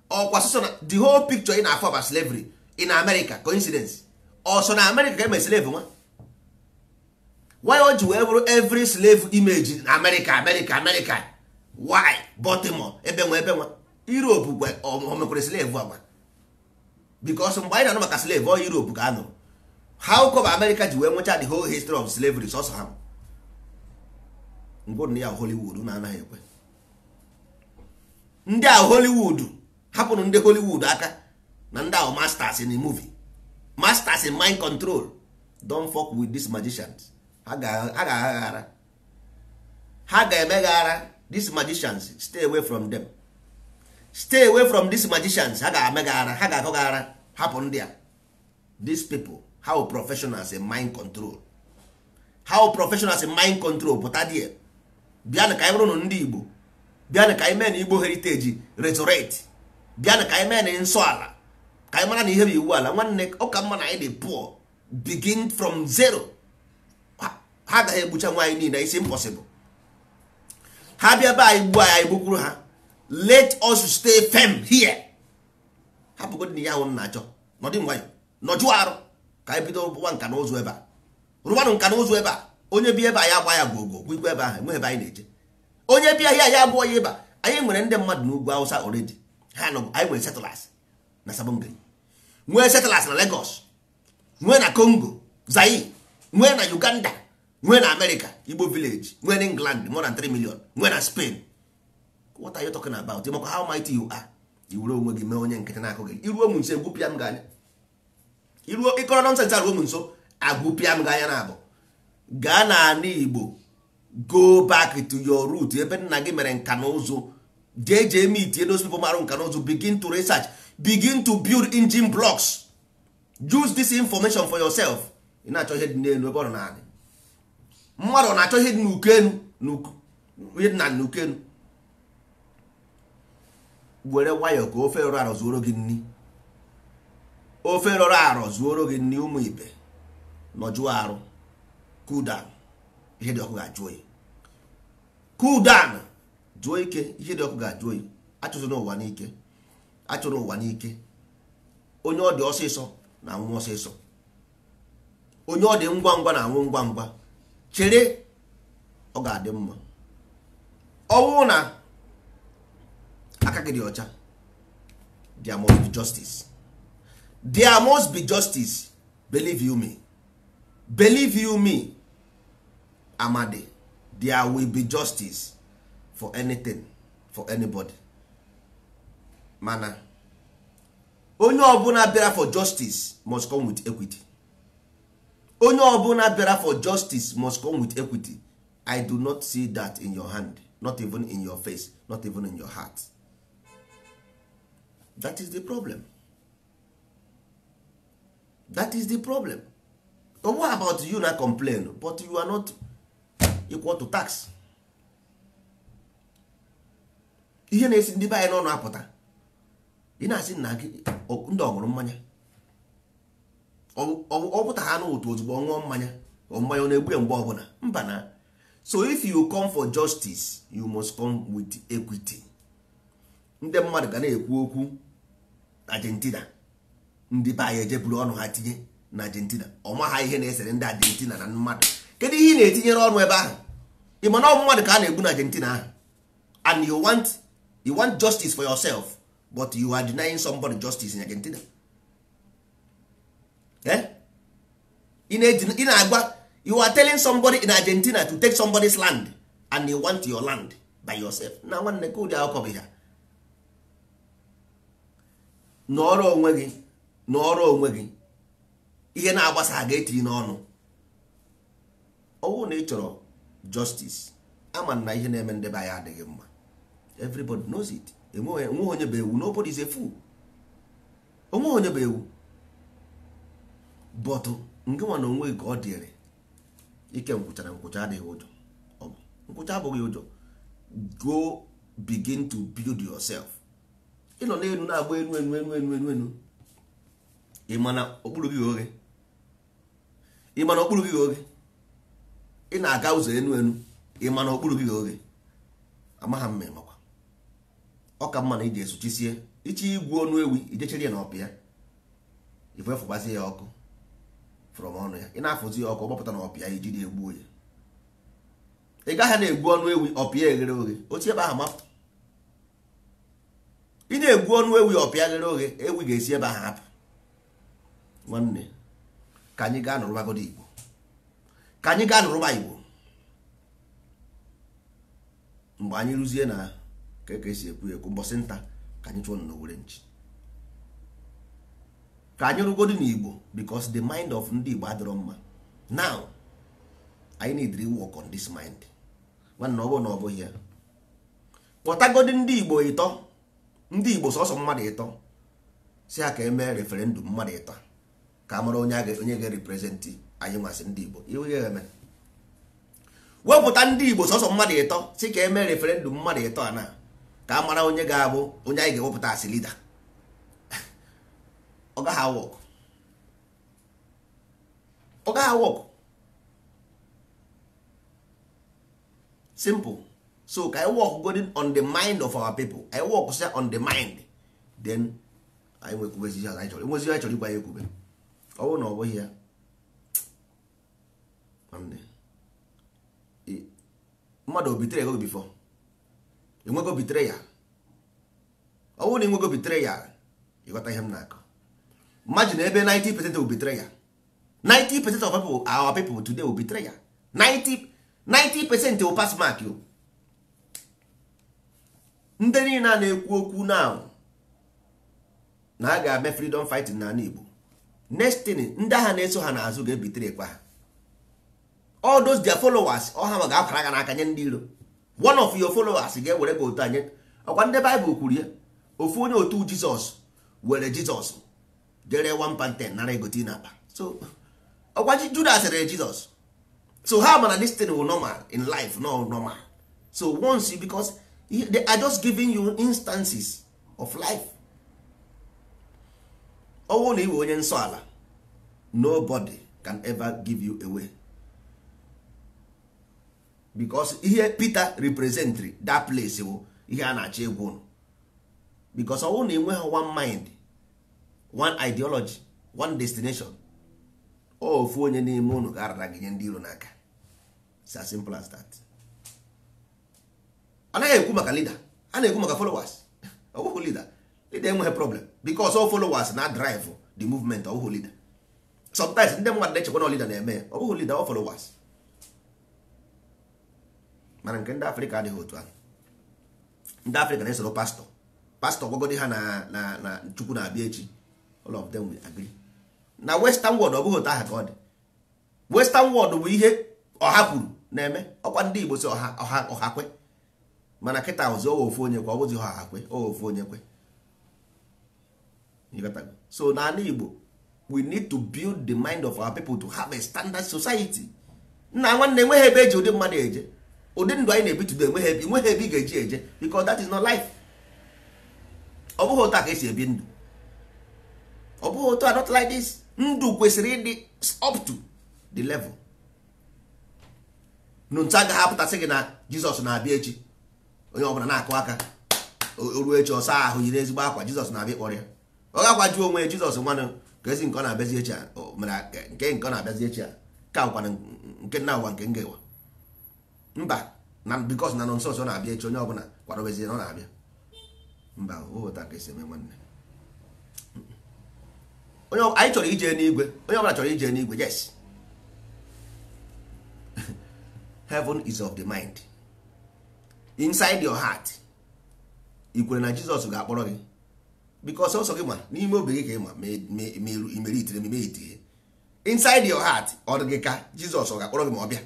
Ọkwa sọsọ na the whole picture ị na-afọ about slavery in America, coincidence. Ọsọ na America ka eme slave nwa. Why o ji wee bụrụ every slave image in America, America, America? Why? Baltimore, ebe nwa ebe nwa. Europe gwe o mekwere slave agwa. Because mgbe anyị na-anụ maka slave, ọ Europe ka a nụrụ. How come America ji wee nwechaa the whole history of slavery sọsọ ha? Ngwụ na ya Hollywood na anaghị ekwe. Ndị a Hollywood, hapụnụ ndị Hollywood aka na ndị ahụ masters in the movie, masters in mind control. Don't fuck with these magicians. Ha ga-aghara, ha ga-emeghara. These magicians, stay away from them. Stay away from these magicians. Ha ga-ame gị ara, ha ga-akọ gị ara. Hapụ ndị a. These people, how professionals in mind control, how professionals in mind control. Pụta die, bịanụ ka anyị bụrụ ndị Igbo, bịanụ ka anyị mee na Igbo heritage resurrect, bịanụ ka anyị mee na nsọ ala, ka anyị mara na ihe bụ iwu ala. Nwanne, ọ ka mma na anyị dị poor, begin from zero. Ha agaghị egbucha nwaanyị niile, isi impossible. Ha bịa be anyị gbuo anyị, anyị gbukwuru ha. Let us stay firm here. Hapụgodị na ya ahụ na-achọ nọdị nwayọ, nọjụọ arụ, ka anyị bido rụwa nka na ụzụ ebe a, rụwanụ nka na ụzụ ebe a. Onye bi ebe a ya agba ya gwogwo gwigwe ebe ahụ, enweghị ebe anyị na-eje. Onye bịa ahịa ya abụọ ya ebe a. Anyị nwere ndị mmadụ n'ugwu Awụsa already. Ha nọ, anyị nwere settlers na Sabongari, nwee settlers na Lagos, nwee na Congo Zaire, nwee na Uganda, nwee na America Igbo village, nwee na England more than 3 million, nwee na Spain. What are you talking about? Ịmakwa how mighty you are. Iwere onwe gị mee onye nkịtị na-akụ gị. Iruo m nso, egwupịa m gị anya. Iruo ịkọrọ nonsense, aruo m nso, agwụpịa m gị anya. Na abụ gaa n'ala Igbo, go back to your root, ebe nna gị mere nka na ụzụ. Jee jee meet those people marụ nka na ụzụ. Begin to research, begin to build engine blocks. Use this information for yourself. Ị na-achọ ihe dị n'elu ebe ọ nọ naanị mmadụ, ọ na-achọ ihe dị n'uko elu, ihe dị na n'uko elu. Were nwayọọ ka ofe rọrọ arọ zuoro gị nri, ofe rọrọ arọ zuoro gị nri. Ụmụ ibe, nọjụọ arụ, cool down, ihe dị ọkụ ga-ajụ oyi. Cool down, jụọ ike, ihe dị ọkụ ga-ajụ oyi. Achụzụ n'ụwa n'ike, achụrụ ụwa n'ike. Onye ọ dị ọsịsọ na-anwụ ọsịsọ, onye ọ dị ngwa ngwa na-anwụ ngwa ngwa. Chere, ọ ga-adị mma. Ọnwụ na aka gị dị ọcha. There must be justice, there must be justice. Believe you me, believe you me, Amadi, there will be justice for anything, for anybody. Mana onye ọbụla bịara for justice must come with equity. Onye ọbụla bịara for justice must come with equity. I do not see that in your hand, not even in your face, not even in your heart. That is the problem, that is the problem. But what about you na complain, but you are not equal to tax? Ihe na-esi ndị be anyị n'ọnụ apụta, ị na-asị nna gị ndị ọṅụrụ mmanya, ọ pụta ha n'ụtụ ozugbo ọ ṅụọ mmanya, mmanya ọ na-egbu ya mgbe ọbụla mba na. So if you come for justice, you must come with equity. Ndị mmadụ ga na-ekwu okwu Argentina, ndị be anyị ejeburu ọnụ ha tinye na Argentina. Ọ maha ihe na-esere ndị Argentina na mmadụ. Kedu ihe ị na-etinyere ọnụ ebe ahụ? Ị ma na ọ mmadụ ka a na-egbu na Argentina ahụ? And you want justice for yourself, but you are denying somebody justice in Argentina. Eh? Ị na-agwa, you are telling somebody in Argentina to take somebody's land, and you want your land by yourself. Na nwanne, ka ụdị akụkọ bụ ya? Nọrọ onwe gị, nọrọ onwe gị. Ihe na-agbasa ga-etiri n'ọnụ. Ọwụ na ị chọrọ justice, ama na ihe na-eme ndebe anyị adịghị mma. Everybody knows it. Enweghị onye bụ ewu. Nobody is a fool. Onweghị onye bụ ewu. But nke nwa na onwe gị ka ọ dịrị ike nkwụcha na nkwụcha adịghị ụjọ. Ọ bụ nkwụcha abụghị ụjọ. Go begin to build yourself. Ị nọ n'elu na-agba elu elu elu elu elu elu. Ị ma na okpuru gị oghe, ị ma na okpuru gị oghe. Ị na-aga ụzọ enu enu, ị ma na okpuru gị oghe. Amagha m makwa ọ ka mma na iji esuchisie ichi igwu ọnụ ewi, ijechere ya na ọpị ya, ife fụbazie ya ọkụ from ọnụ ya. Ị na-afụzi ya ọkụ, ọgbapụta na ọpị ya, ijiri egbuo ya. Ị gaghị na-egwu ọnụ ewi, ọpị ya eghere oghe, otu ebe ahụ mapụ. Ị na-egwu ọnụ ewi, ọpị ya ghere oghe, ewi ga-esi ebe ahụ apụ. Nwanne, ka anyị gaa nụrụbagodo Igbo, ka anyị gaa nụrụba Igbo. Mgbe anyị rụzie na ka esi ekwu ekwu mbọsị nta, ka anyị chụọ n'owere nchi, ka anyị rụgodo n'Igbo, because the mind of ndị Igbo adịrọ mma. Now I need to work on this mind. Nwanne, ọ bụrụ na ọ bụghị ya, kpọtagodi ndị Igbo ịtọ. Ndị Igbo sọsọ mmadụ ịtọ si ha ka emee referendum mmadụ ịtọ ka a mara onye onye ga-represent anyị nwasị ndị Igbo. Ihe eme, wepụta ndị Igbo sọsọ mmadụ ịtọ si ka emee referendum mmadụ ịtọ a na ka a mara onye ga-abụ onye anyị ga-ewepụta as leader. Ọ gaghị a-work, ọ gaghị a-work. Simple. So ka anyị work going on the mind of our people, anyị work say on the mind, then anyị nwekwubezi ihe anyị chọrọ, nwezi ihe anyị chọrọ ịgwa ya ekwube. Ọ bụrụ na ọ bụghị ya, nwanne, mmadụ o bitere ego before enwego bitere ya. Ọ bụrụ na enwego bitere ya, ịghọta ihe m na-akọ. Imagine ebe 90% will betray ya. 90% of people, our people today, will betray ya. 90% will pass mark you. Ndị niile a na-ekwu okwu now na a ga-eme freedom fighting n'ala Igbo, next thing, ndị agha na-eso ha n'azụ ga-ebitere kwa ha. All those their followers, ọ ha ma ga-akwara aka n'aka nye ndị iro. One of your followers ga-ewere gị otu anyị. Ọkwa ndị Baịbụl kwuru ya, ofu onye otu Jizọs were Jizọs jere 1 pound 10 nara ego tii n'akpa. So ọkwa Judas rere Jizọs. So ha mana this thing will normal in life, no normal. So once you, because they are just giving you instances of life. Ọ bụrụ na ị wụ onye nsọ ala, nobody can ever give you away, because ihe Peter represent that place bụ ihe a na-achọ egwu unu, because ọ bụrụ na enweghị one mind, one ideology, one destination, ofu onye n'ime unu ga-arara gị nye ndị iro n'aka. It's as simple as that. Anaghị ekwu maka leader, a na-ekwu maka followers. Ọ bụghị leader. Leader enweghị problem, because all followers na drive the movement. Ọ bụghị leader. Sometimes ndị mmadụ na-echekwa na leader na-eme ya. Ọ bụghị leader, ọ followers. Mana nke ndị Afrịka adịghị otu ahụ. Ndị Afrịka na-esoro pastọ. Pastọ gwagodi ha na Chukwu na-abịa echi, all of them will agree. Na Western world, ọ bụghị otu ahụ ka ọ dị. Western world bụ ihe ọha kwuru na-eme. Ọkwa ndị Igbo si ọha ọha ọha kwe, mana kịta ọzọ ofu onye kwe, ọ bụzi ọha kwe, ofu onye kwe. So n'ala Igbo, we need to build the mind of our people to have a standard society. Nna nwanne, enweghị ebe eji ụdị mmadụ eje. Ụdị ndụ anyị na-ebi today, enweghị ebe ị ga-eji eje, because that is not life. Ọ bụghị otu a ka esi ebi ndụ, ọ bụghị otu a, not like this. Ndụ kwesịrị ịdị up to the level. Ntụ agaghị apụtasị gị na Jizọs na-abịa echi, onye ọbụla na-akụ aka. O ruo echi, ọsa ahụ, yiri ezigbo akwa, Jizọs na-abịa ịkpọrọ ya. Ọ ga-akwaju onwe ya. Jizọs nwanụ ka ezi nke ọ na-abịazi echi a mere nke ọ na-abịazi echi a ka ụkwana nke nna ụwa nke ngewa mba na because na nonsense. Ọ na-abịa echi, onye ọbụla kwadobezie na ọ na-abịa. Mba, ụta ka esi eme. Nwanne, onye anyị chọrọ ije n'igwe, onye ọbụla chọrọ ije n'igwe. Yes, heaven is of the mind, inside your heart. Ị kwere na Jizọs ga-akpọrọ gị, because ọsọ gị ma n'ime obi gị ka ị ma imere itire ma ime itinye inside your heart. Ọ dị gị ka Jizọs ọ ga-akpọrọ gị ma ọ bịa.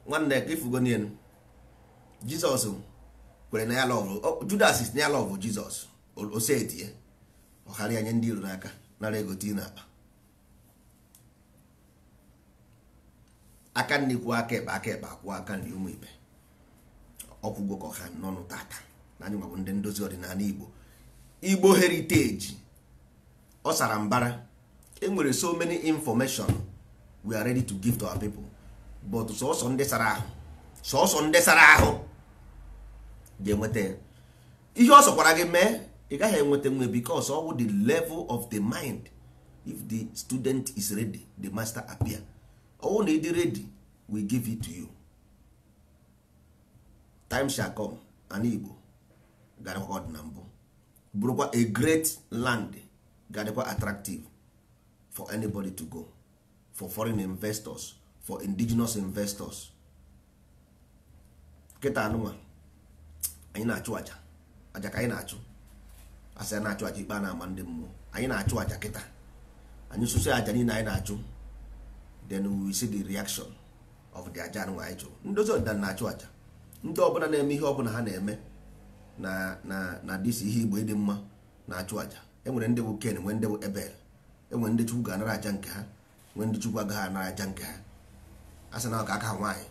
Nwanne, ka ifugo n'elu Jizọs kwere na ya love Judas is na ya love Jizọs, ose etie ọghara ya nye ndị iro n'aka, nara ego tii n'akpa. Aka nri kwuo aka ekpe, aka ekpe akwụọ aka nri. Ụmụ ibe, ọkwụgwọ ka ọha n'ọnụ tata na anyị nwabụ ndị ndozi ọdịnala Igbo, Igbo heritage. Ọ sara mbara. Enwere so many information we are ready to give to our people, but sọsọ ndị sara ahụ, sọsọ ndị sara ahụ ga-enweta ya. Ihe ọ sọkwara gị mee, ị gaghị enweta nwe, because ọ bụ the level of the mind. If the student is ready, the master appear. Ọwụ na ịdị ready, we give it to you. Time shall come, ana Igbo ga-adịkwa ọdị na mbụ, bụrụkwa a great land, ga-adịkwa attractive for anybody to go, for foreign investors, for indigenous investors. Kịta anụnwa anyị na-achụ aja, aja ka anyị na-achụ. Asị a na-achụ aja ikpe a na-ama ndị mmụọ. Anyị na-achụ aja kịta, anyị sụsụ aja niile anyị na-achụ, then we will see the reaction. of the aja anụnwa anyị chụrụ. Ndozi ọdịnala na-achụ aja. Ndị ọbụla na-eme ihe ọbụla ha na-eme na na na disi ihe Igbo ịdị mma na-achụ aja. Enwere ndị bụ Ken, nwee ndị bụ Ebel, enwere ndị Chukwu ga-anara aja nke ha, nwee ndị Chukwu agaghị anara aja nke ha. A sị na ọ ka aka ha nwaanyị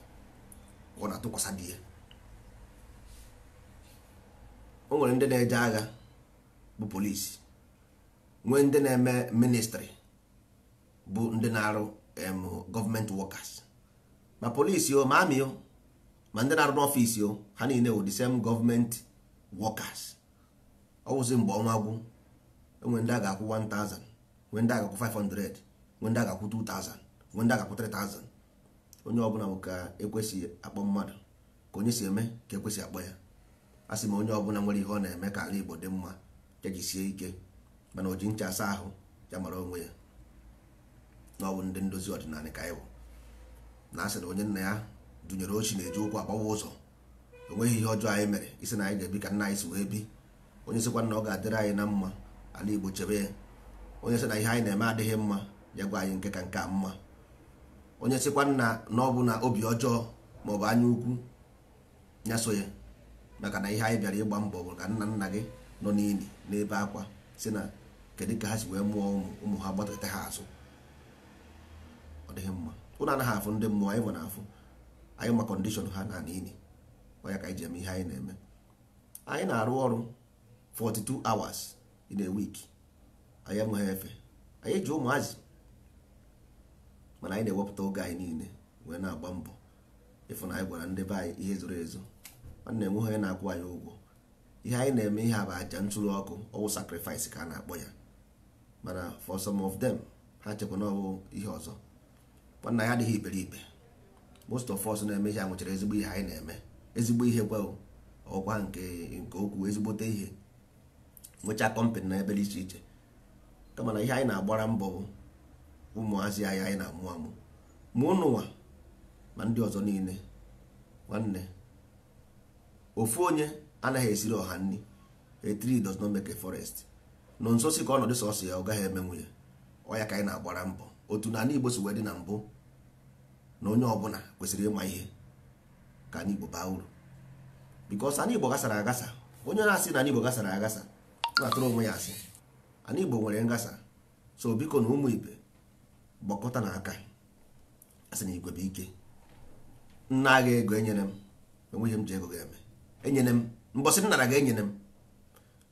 ọ na-atụkwasị di ya. O nwere ndị na-eje agha bụ polisi, nwee ndị na-eme ministry bụ ndị na-arụ gọọmenti workers, ma polisi o, ma amị o, ma ndị na-arụ n'ọfịs o, ha niile wụ the same gọọmenti workers. Ọ wụzi mgbe ọnwa gwụ, enwere ndị a ga-akwụ 1000, nwee ndị a ga-akwụ 500, nwee ndị a ga-akwụ 2000, nwee ndị a ga-akwụ 3000. Onye ọbụla bụ ka ekwesị akpọ mmadụ, ka onye si eme ka ekwesị akpọ ya. A sị m onye ọbụla nwere ihe ọ na-eme ka ala Igbo dị mma, ya jisie ike, mana o ji ncha asa ahụ ya mara onwe ya na ọ bụ ndị ndozi ọdịnala ka anyị bụ. Na asị na onye nna ya dunyere ochi na-eji ụkwụ agbawa ụzọ. O nweghị ihe ọjọọ anyị mere isi na anyị ga-ebi ka nna anyị si wee bi. Onye sịkwa na ọ ga-adịrị anyị na mma, ala Igbo chebe ya. Onye sị na ihe anyị na-eme adịghị mma, ya gwa anyị nke ka nke a mma. Onye sịkwa na na ọ bụ na obi ọjọọ ma ọ bụ anya ukwu, ya so ya, maka na ihe anyị bịara ịgba mbọ bụ ka nna nna gị nọ n'ili n'ebe akwa si na kedu ka ha si wee mụọ ụmụ ụmụ ha gbatata ha azụ. Ọ dịghị mma. Ụnụ anaghị afụ ndị mmụọ anyị bụ na-afụ anyị, ma condition ha na n'ili. Ọ ya ka anyị ji eme ihe anyị na-eme. Anyị na-arụ ọrụ 42 hours in a week. Anyị enweghị efe, anyị ji ụmụazị, mana anyị na-ewepụta oge anyị niile wee na-agba mbọ ịfụ na anyị gwara ndị be anyị ihe zoro ezo. Nwanne, enweghị onye na-akwụ anyị ụgwọ ihe anyị na-eme. Ihe a bụ aja ntụrụ ọkụ, ọwụ sacrifice ka a na-akpọ ya, mana for some of them, ha chekwa na ọwụ ihe ọzọ. Nwanna, ya adịghị iberibe. Most of us na-eme ihe a nwechara ezigbo ihe anyị na-eme, ezigbo ihe gwa ọkwa nke nke okwu, ezigbote ihe, nwechaa company na ebe dị iche iche. Kama na ihe anyị na-agbara mbọ bụ ụmụazị anyị anyị na-amụ amụ, ma ụnụnwa ma ndị ọzọ niile. Nwanne, ofu onye anaghị esiri ọha nri. A tree does not make a forest. Nọ nso si ka ọnọdụ sọsọ ya, ọ gaghị emenwu ya. Ọ ya ka anyị na-agbara mbọ otu na ala Igbo si wee dị na mbụ, na onye ọbụla kwesịrị ịma ihe ka ala Igbo baa uru, because ala Igbo gasara agasa. Onye na-asị na ala Igbo gasara agasa na-atụrụ onwe ya asị. Ala Igbo nwere ngasa. So biko na ụmụ ibe, gbakọta na aka. Asị na igwe bụ ike. Nna agha ego enyere m, enweghị m ji ego ga-eme. Enyere m mbọsị m nara ga enyere m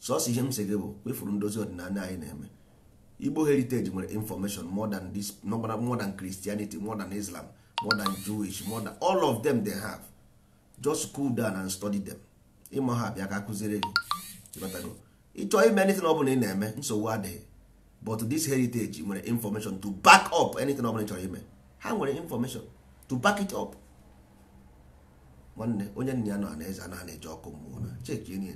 sọsọ ihe m sị gị bụ kwefuru ndozi ọdịnala anyị na-eme. Igbo heritage nwere information more than this, more than Christianity, more than Islam, more than Jewish, more than all of them. They have just cool down and study them. Ịma ha bịa ka akụziere gị. Ịghọtago? Ịchọọ ime anything ọ bụla ị na-eme, nsogbu adịghị, but this heritage nwere information to back up anything ọ bụla ị chọrọ ime. Ha nwere information to back it up. Nwanne, onye nna ya nọ na eze anaghị eji ọkụ mmụọ na cheki enyi.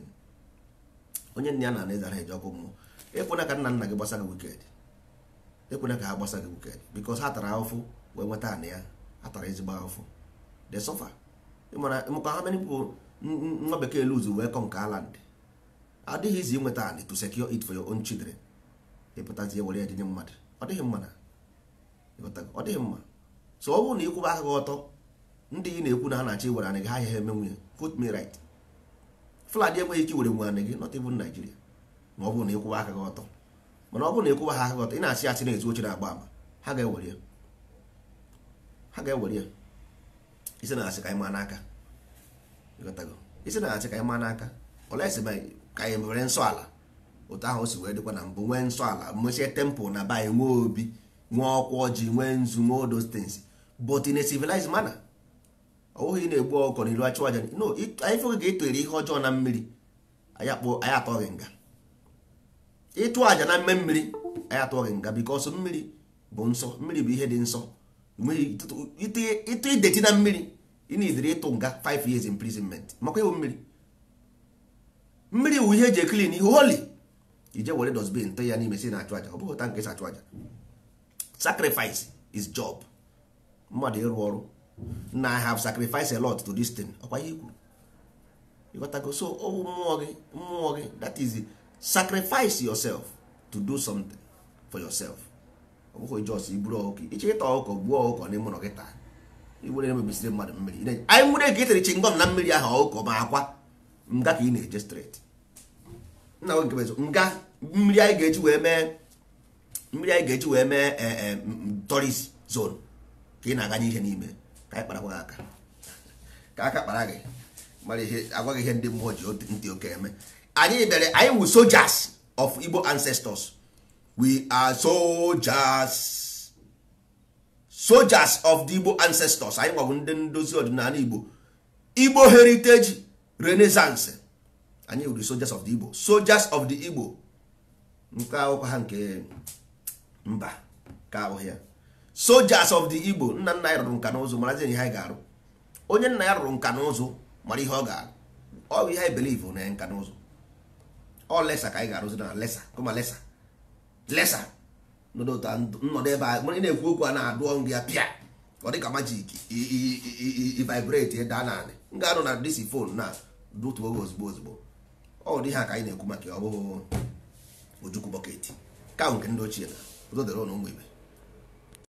Onye nna ya na eze anaghị eji ọkụ mmụọ. Ekwena ka nna nna gị gbasa gị wicked. Ekwena ka ha gbasa gị wicked, because ha tara ahụfụ wee nweta anị ya. Ha tara ezigbo ahụfụ, they suffer. Ịmara maka how many people nwa bekee lose wee conquer land? Adịghị izi inweta anị to secure it for your own children. Ịpụtazie were ya jenye mmadụ, ọ dịghị mma na. Ịghọtago? Ọ dịghị mma. So ọ bụrụ na ịkwụba aka gị ọtọ, ndị ị na-ekwu na ha na-achọ iwere anị gị, ha agaghị emenwu ya. Put me right, Fulani enweghị ike iwere nwe anị gị, not even Nigeria, ma ọ bụrụ na ịkwụba aka gị ọtọ. Mana ọ bụrụ na ịkwụba ha aka gị ọtọ, ị na-asị asị, na-ezu oche, na-agba ama, ha ga-ewere ya, ha ga-ewere ya. Isi na-asị ka anyị maa n'aka. Ịghọtago? Isi na-asị ka anyị maa n'aka olesi ma ka anyị were nsọ ala otu ahụ o si wee dịkwa na mbụ, nwee nsọ ala, mesie temple na be anyị, nwee obi, nwee ọkwa ọjị, nwee nzu, nwee all those things, but in a civilized manner. Ọ bụghị ị na-egbu ọkụkọ n'iru achụ aja. No, anyị fụghị ga etoere ihe ọjọọ na mmiri, anyị akpọ anyị atọghị nga. Ịtụ aja na mme mmiri, anyị atọghị nga, because mmiri bụ nsọ. Mmiri bụ ihe dị nsọ. Enweghị ịtụ ideti na mmiri, ị na-edere ịtụ nga 5 years imprisonment maka ịwụ mmiri. Mmiri wụ ihe eji clean ihe holy. Ije were dustbin tụ ya n'ime si na-achụ aja, ọ bụghị ụta nke esi achụ aja. Sacrifice is job, mmadụ ịrụ ọrụ na I have sacrificed a lot to this thing. Ọkwa ihe i kwuru, ịghọtago? So ọ bụ mmụọ gị, mmụọ gị, that is sacrifice yourself to do something for yourself. Ọ bụghị just iburu ọkụkọ iche ịta ọkụkọ, gbuo ọkụkọ n'ime ụlọ gị taa. Iwere emebisiri mmadụ mmiri. Anyị nwere ka itere chingom na mmiri ahụ, ọkụkọ ma akwa nga ka ị na-eje straight. Nna nwe nke bụ eziokwu. Nga mmiri anyị ga-eji wee mee mmiri anyị ga-eji wee mee tourist zone ka ị na-aganye ihe n'ime, ka anyị kparakwa gị aka, ka aka kpara gị mara ihe agwa gị ihe ndị mmụọ ji ntị oke eme. Anyị bịara, anyị wụ soldiers of Igbo ancestors. We are soldiers, soldiers of the Igbo ancestors. Anyị nwabụ ndị ndozi ọdịnala Igbo, Igbo Heritage Renaissance. Anyị wụ the soldiers of the Igbo, soldiers of the Igbo. Nke akwụkwọ ha nke mba ka abụghị ya, soldiers of the Igbo. Nna nna anyị rụrụ nka na ụzụ, marazi ihe anyị ga-arụ. Onye nna ya rụrụ nka na ụzụ mara ihe ọ ga-arụ. Ọ bụ ihe anyị believe na nka na ụzụ ọ lesa ka anyị ga-arụzi na lesa kụma lesa lesa nọdụ nnọdụ ebe a mara ị na-ekwu okwu a na-adụ ọnụ ya pịa, ọ dị ka magic i vibrate daa naanị m ga-anọ na this phone na dutuo oge ozugbo ozugbo. Ọ dị ha ka anyị na-ekwu maka ya, ọ bụghị ojukwu bucket ka nke ndị ochie. Na udo dịrị ụnụ, ụmụ ibe.